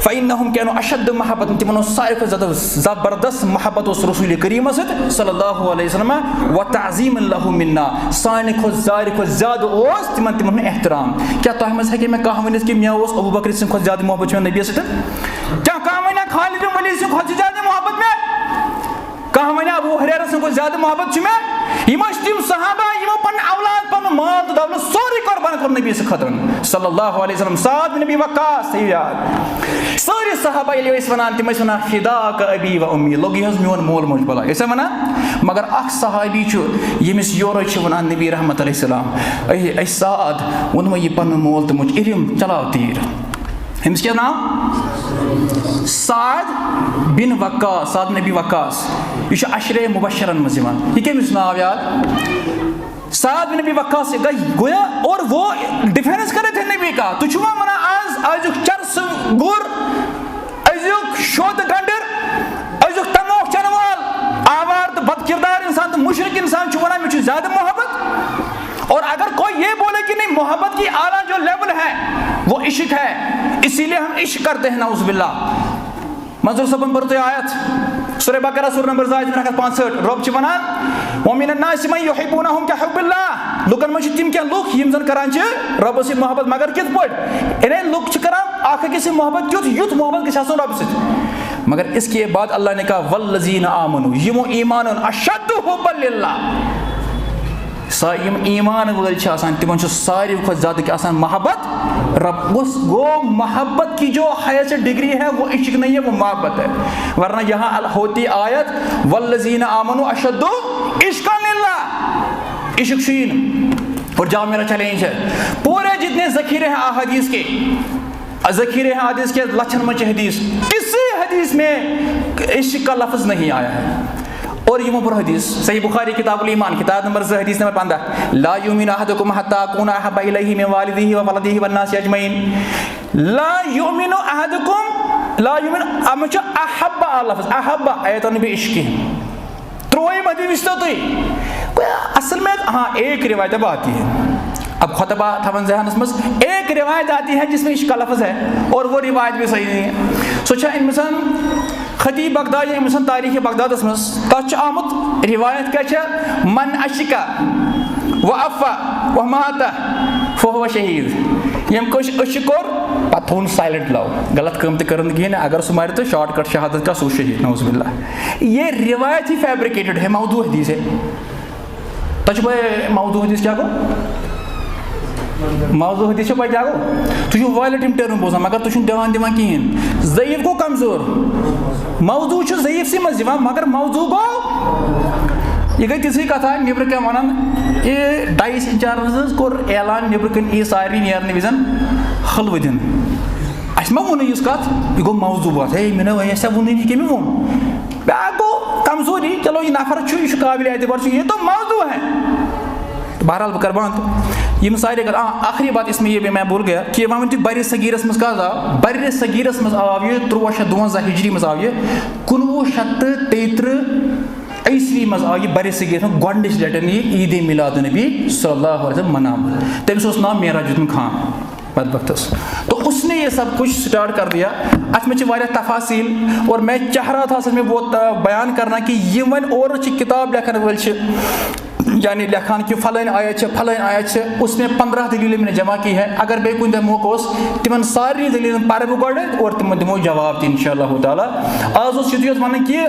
فانہم کانوا اشد محبت، تِمن اوس ساروی کھۄتہٕ زیادٕ زبردست محبت اوس رسول کریٖمس سۭتۍ صلی اللہ علیہ وسلم، و تعظیم لہ منا، سانہِ کھۄتہٕ ساروی کھۄتہٕ زیادٕ اوس تِمن، تِمن ہُنٛد احترام۔ کیٛاہ تۄہہِ منٛز ہیٚکہِ مےٚ کانٛہہ ؤنِتھ کہِ مےٚ اوس ابو بکر سٕنٛدِ کھۄتہٕ زیادٕ محبت چھُ مےٚ نبیَس سۭتۍ؟ کیٛاہ کانٛہہ ونیٛا خالد بن ولید سٕنٛدِ کھۄتہٕ چھُ زیادٕ محبت مےٚ؟ کانٛہہ ونیٛا ابو ہریرہ سٕنٛدِ کھۄتہٕ زیادٕ محبت چھُ مےٚ؟ یِم ٲسۍ تِم صحابہ یِمو پنُن اولاد، پنُن مال تہٕ دولت سورُے قربان کوٚر نبی سٕنٛدِ خٲطرٕ۔ صلی اللہ علیہ وسلم۔ سعد بن ابی وقاص، تھٲیِو یاد۔ سٲری صحابہ ییٚلہِ ٲسۍ ونان، تِم ٲسۍ ونان، فداک ابی و امی، لوٚگ یہِ حظ میون مول موج بلاے۔ ٲسۍ سا ونان؟ مگر اکھ صحابی چھُ، ییٚمِس یورے چھِ ونان نبی رحمت علیہ السلام، اے، اے سعد، ووٚنمَے یہِ پنُن مول تہٕ موج، علم چلاو تیٖر۔ أمِس کیٛاہ ناو؟ سعد بن وقاص، سعد بن ابی وقاص۔ یہِ چھُ عشرے مبشرن منٛز یِوان۔ یہِ کٔمِس ناو یاد؟ سعد بن ابی وقاص، یہ گئی گویا، اور وہ ڈیفینس کر رہے تھے نبی کا۔ تو چھو منا آز، آزُک چرس گر، أزیُک شود گنڈر، أزیُک تموک چنوال، آوار تو بد کردار انسان تو مشرک انسان چھو منا مجھے زیادہ محبت۔ اور اگر کوئی یہ بولے کہ نہیں، محبت کی اعلیٰ جو لیول ہے، وہ عشق ہے، اسی لیے ہم عشق کرتے ہیں، نعوذ باللہ۔ منظور صٲبن پٔر تۄہہِ آیت، سورہ بقرہ، سورہ نمبر زٕ، آیت نمبر اکھ ہتھ پانٛژہٲٹھ۔ رۄب چھِ ونان، ومن الناس من یحبونہم کحب اللہ۔ لُکن منٛز چھِ تِم کینٛہہ لُکھ یِم زن کران چھِ رۄبس سۭتۍ محبت، مگر کِتھ پٲٹھۍ؟ یعنی لُکھ چھِ کران اکھ أکِس سۭتۍ محبت کیُتھ، یُتھ محبت گژھِ آسُن رۄبہٕ سۭتۍ۔ مگر اس کے بعد اللہ نے کہا، والذین آمنوا، یِمو ایمان اوٚن، اشد حبا للہ۔ سا یِم ایمان وٲلۍ چھِ آسان، تِمن چھُ ساروی کھۄتہٕ زیادٕ کیٛاہ آسان؟ محبت۔ رب، اس گو محبت کی جو ہائیسٹ ڈگری ہے، وہ عشق نہیں ہے، وہ محبت ہے۔ ورنہ یہاں ال-، ہوتی آیت، والذین آمنوا اشد عشقا للہ۔ عشق شین۔ اور جاؤ، میرا چیلنج ہے، پورے جتنے ذخیرے ہیں احادیث کے، ذخیرے ہیں حدیث کے، لچھن منٛز چھِ حدیث، کسی حدیث میں عشق کا لفظ نہیں آیا ہے۔ اور یہ وہ حدیث، صحیح بخاری کتاب الایمان، کتاب نمبر زٕ، حدیث نمبر پنٛداہ، لا یؤمن احدکم حتی اکون احب الیہ من والدہ و ولدہ والناس اجمعین۔ لا یؤمن احدکم، لا یؤمن، اَتھ منٛز چھُ احب آ لفظ، احب، ایت نہٕ بیٚیہِ عشق کِہیٖنۍ۔ ترٛووُہِم حدیث وٕچھتو تُہۍ۔ گویا اصل میں، ہاں، ایک روایت اب آتی ہے۔ اب خطبہ تھاوان ذہنس منٛز، ایک روایت آتی ہے جس میں عشق کا لفظ ہے اور وہ روایت بھی صحیح نہیں ہے۔ سۄ چھےٚ أمۍ سٕنٛز خطیب بغداد یا أمۍ سٕنٛز تاریخ بغدادس منٛز، تتھ چھُ آمُت روایت کیٛاہ چھےٚ؟ من عشق و عفا و مات فہو شہید۔ ییٚمۍ کٲنٛسہِ عشق کوٚر، پتہٕ تھوٚوُن سایلنٹ لاو، غلط کٲم تہِ کٔرٕن نہٕ کِہیٖنۍ، اگر سُہ مرِ تہٕ شارٹ کٹ شہادت کا سُہ شہید، نعوذ باللہ۔ یہ روایت ہی فیبریکیٹڈ ہے، موضوع حدیث ہے۔ تۄہہِ چھُ پَے موضوع حدیث کیٛاہ گوٚو؟ موضوع حدیث چھُ پَے کیٛاہ گوٚو؟ تُہۍ چھِو وایلیٹ یِم ٹٔرم بوزان، مگر تُہۍ چھِو نہٕ دھیان دِوان کِہیٖنۍ۔ ضعیف گوٚو کمزور۔ موضوع چھُ ضعیفسٕے منٛز یِوان، مگر موضوع گوٚو، یہِ گٔے تِژھٕے کتھا، نیٚبرٕ کَنہِ وَنان، اے، ڈایِس انچارجس حظ کوٚر اعلان، نیٚبرٕ کَنہِ یی سارنٕے نیرنہٕ وِزٮ۪ن حلوٕ دِنہٕ۔ اَسہِ ما ووٚنُے یُس کَتھ؟ یہِ گوٚو موضوع اَتھ۔ ہے، مےٚ نہ، اَسہِ ہا ووٚنُے نہٕ، کٔمۍ ووٚن؟ بیٛاکھ گوٚو کمزوری، چلو، یہِ نفر چھُ، یہِ چھُ قابل اعتبار، چھُ، یہ تو موضوع ہے۔ تو بہرحال، بہٕ کرٕ بند۔ یِم سارے کتھ، آ، آخری بات اس میں یہ بھی میں بھول گیا کہ وۄنۍ ؤنِو تُہۍ برِ صغیٖرس منٛز کَتھ آو؟ برِ صغیٖرس منٛز آو یہِ تُرٛواہ شیٚتھ دُوَنزاہ ہجری منٛز آو یہِ، کُنوُہ شیٚتھ تہٕ تیٚیہِ ترٕٛہ عیسوی منٛز آو یہِ برِ صغیٖرس منٛز گۄڈٕنِچ لٹہِ یہِ عیٖدِ میلاد النبی صلی اللہ علیہ وسلم مناونہٕ۔ تٔمِس اوس ناو معراج الدین خان۔ بدبختس۔ تو اس نے یہ سب کچھ سٹارٹ کر دیا۔ اتھ منٛز چھِ واریاہ تفاصیل، اور میں چاہ رہا تھا سچ میں وہ بیان کرنا کہ یِم وۄنۍ اورٕ چھِ کتاب لیکھن وٲلۍ چھِ، یعنی لیکھان کہ فلٲنۍ آیت چھِ، فلٲنۍ آیت چھِ، اس میں پندرہ دلیلیں میں نے جمع کی ہے۔ اگر بیٚیہِ کُنہِ دۄہ موقع اوس، تِمن سارنٕے دلیلن پرٕ بہٕ گۄڈٕ اور تِمن دِمو جواب تہِ انشاءاللہ تعالیٰ۔ آز اوس یُتُے یوت ونُن کہ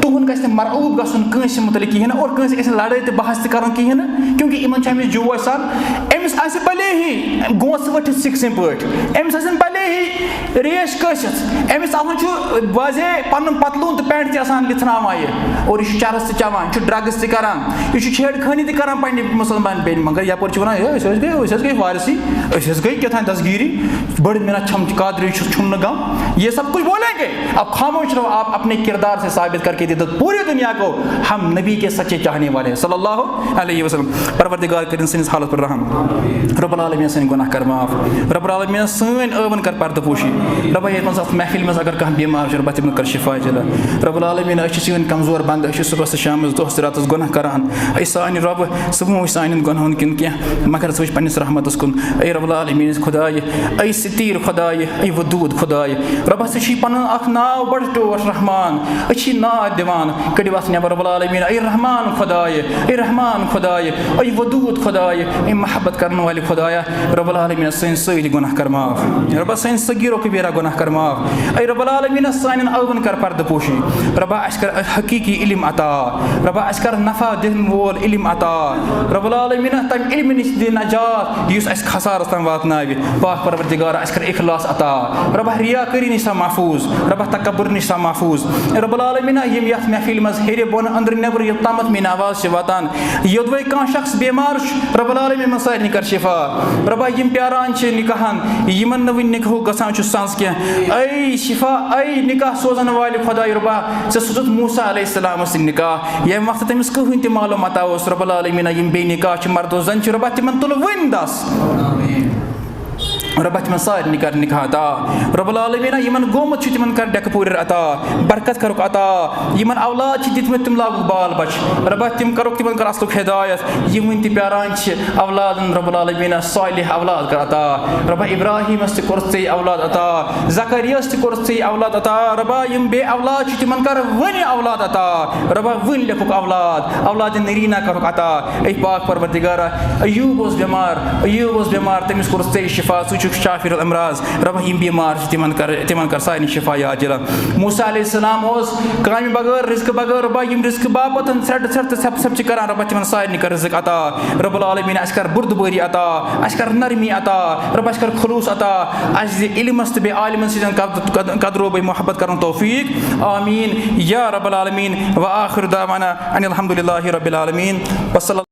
تُہُنٛد گژھِ نہٕ مرعوب گژھُن کٲنٛسہِ مُتعلق کِہیٖنۍ نہٕ، اور کٲنٛسہِ گژھِ نہٕ لڑٲے تہٕ بحث تہِ کرُن کِہیٖنۍ نہٕ، کیونکہ یِمن چھِ ہمیشہِ جوش آسان۔ أمِس آسہِ بھلے ہی گونٛسہٕ ؤٹھِتھ سِکسِنۍ پٲٹھۍ، أمِس آسن بھلے ہی ریش کٲسِتھ، أمِس آسان چھُ واضح پنُن پتلوٗن تہٕ پینٹ تہِ آسان لِتھراوان یہِ، اور یہِ چھُ چرس تہِ چٮ۪وان، یہِ چھُ ڈرگس تہِ کران، یہِ چھُ چھیڑ خٲنی تہِ کران پننہِ مُسلمان بیٚنہِ، مگر یپٲرۍ چھُ ونان، "ہے، أسۍ ٲسۍ گٔے، أسۍ حظ گٔے فارسی، أسۍ حظ گٔے کیٛاہ تام دستگیٖری، بٔڑ مِنت چھم قادری چھُس چھُم نہٕ غم، یہ سب کچھ بولیں گے۔" اب خاموش رہو، آپ اپنے کردار سے ثابت کر کے دے دو پوری دنیا کو ہم نبی کے سچے چاہنے والے ہیں، صلی اللہ علیہ وسلم۔ پروردگار کٔرِن سٲنِس حالس پٮ۪ٹھ رحم۔ رب العالمین سٲنۍ گۄناہ کر معاف۔ رب العالمین سٲنۍ ٲوَن کر پردٕ پوشی۔ ربا یتھ منٛز اتھ محفل منٛز اگر کانٛہہ بیمار چھُ، ربا تِمن کر شفا جلہ۔ رب العالمین، أسۍ چھِ چٲنۍ کمزور بندٕ، أسۍ چھِ صبحس تہٕ شامس دۄہس تہٕ راتس گۄناہ کران۔ اے سانہِ رب، ژٕ مہٕ وٕچھ سانٮ۪ن گۄناہن کِنۍ کینٛہہ، مگر ژٕ وٕچھ پننِس رحمتس کُن۔ اے رب العالمین خداے، اے ستیٖر خداے، اے ودود خداے، رۄبا، ژےٚ چھُے پنُن اکھ ناو بڑٕ ٹوٹھ رحمان۔ أسۍ چھِ ناد دِوان، کٔڑِو اتھ نٮ۪بر رب العالمین۔ اے رحمان خداے، اے رحمان خداے، اے ودود خداے، اے محبت کرن والہِ خدایا، رب العالمین سٲنۍ سٲری گۄناہ کر معاف۔ رۄبا، سٲنۍ صغیر و کبیرہ گۄناہ کر معاف۔ اے رب العالمین سانٮ۪ن ٲوَن کر پردٕ پوشی۔ رۄبا، اسہِ کر حقیقی علم عطا۔ رۄبا، اسہِ کر نفع دِن وول علم عطا۔ رب العالمین تمہِ علمہٕ نِش دِ نجات یُس اسہِ خسارس تام واتناوِ۔ پاک پروردگار، اسہِ کر اخلاص عطا۔ رۄبا، ریاکٲری نِش تھاو محفوظ۔ رۄبا، تکبر نِش تھاو محفوظ۔ رب العالمین، یِم یتھ محفل منٛز ہیٚرِ بۄنہٕ أنٛدرٕ نٮ۪برٕ یوٚتامتھ میٲنۍ آواز چھِ واتان، یوٚدوَے کانٛہہ شخص بیمار چھُ، رب العالمین یِمن سارنٕے کر شفا۔ رۄبا، یِم پیاران چھِ نکاحن، یِمن نہٕ وُنہِ نکاحُک گژھان چھُ سنٛز کینٛہہ، اے شفا، اے نکاح سوزن والہِ خداے رۄبا، ژےٚ سوٗزُتھ موسیٰ علیہ السلامس سۭتۍ نکاح، ییٚمہِ وقتہٕ تٔمِس کٕہٕنۍ تہِ معلوم عطا اوس۔ رب العالمین، یِم بے نکاح چھِ مرد و زن چھِ، رۄبا، تِمن تُل وُنۍ دس۔ رۄبا، تِمن سارنٕے کر نکاح عطا۔ رب العالمین، یِمن گوٚمُت چھُ، تِمن کر ڈٮ۪کہٕ پوٗرِر عطا، برکت کرُکھ عطا۔ یِمن اولاد چھِ دِتمٕتۍ، تِم لاگُکھ بال بچہِ۔ رۄبا، تِم کرُکھ، تِمن کر اصلُک ہدایت۔ یِم وُنہِ تہِ پیاران چھِ اولادن، رب العالمین، صالح اولاد کر عطا۔ رۄبا، ابراہیمس تہِ کوٚر ژےٚ اولاد عطا، زکریاہس تہِ کوٚر ژےٚ اولاد عطا۔ رۄبا، یِم بے اولاد چھِ، تِمن کر وُنہِ اولاد عطا۔ رۄبا، وُنہِ لیکھُکھ اولاد، اولاد نریٖنا کرُکھ عطا۔ اے پاک پروردگارا، ایوب اوس بٮ۪مار، ایوب اوس بٮ۪مار، تٔمِس کوٚر ژےٚ شفا، ژٕ چھُکھ شافی الامراض، رۄبہ یِم بیمار چھِ تِمن کر، تِمن کر سارنٕے شفا عاجلہ۔ موسیٰ علیہ السلام اوس کامہِ بغٲر، رزقہٕ بغٲر، رۄبہ یِم رزقہٕ باپتھ ژھرٹہٕ ژھرٹہٕ ژھپہٕ ژھپہٕ چھِ کران، رۄبہ تِمن سارنٕے کر رزق عطا۔ رب العالمین اسہِ کر بردبٲری عطا، اسہِ کر نرمی عطا، رۄبہ اسہِ کر خلوص عطا، اسہِ دِ علمس تہٕ بیٚیہِ عالمن سۭتۍ قد، قد، قدرو بیٚیہِ محبت کرن توفیق۔ آمین یا رب العالمین۔ وآخر دعوانا ان الحمد للہ رب العالمین۔ وصلی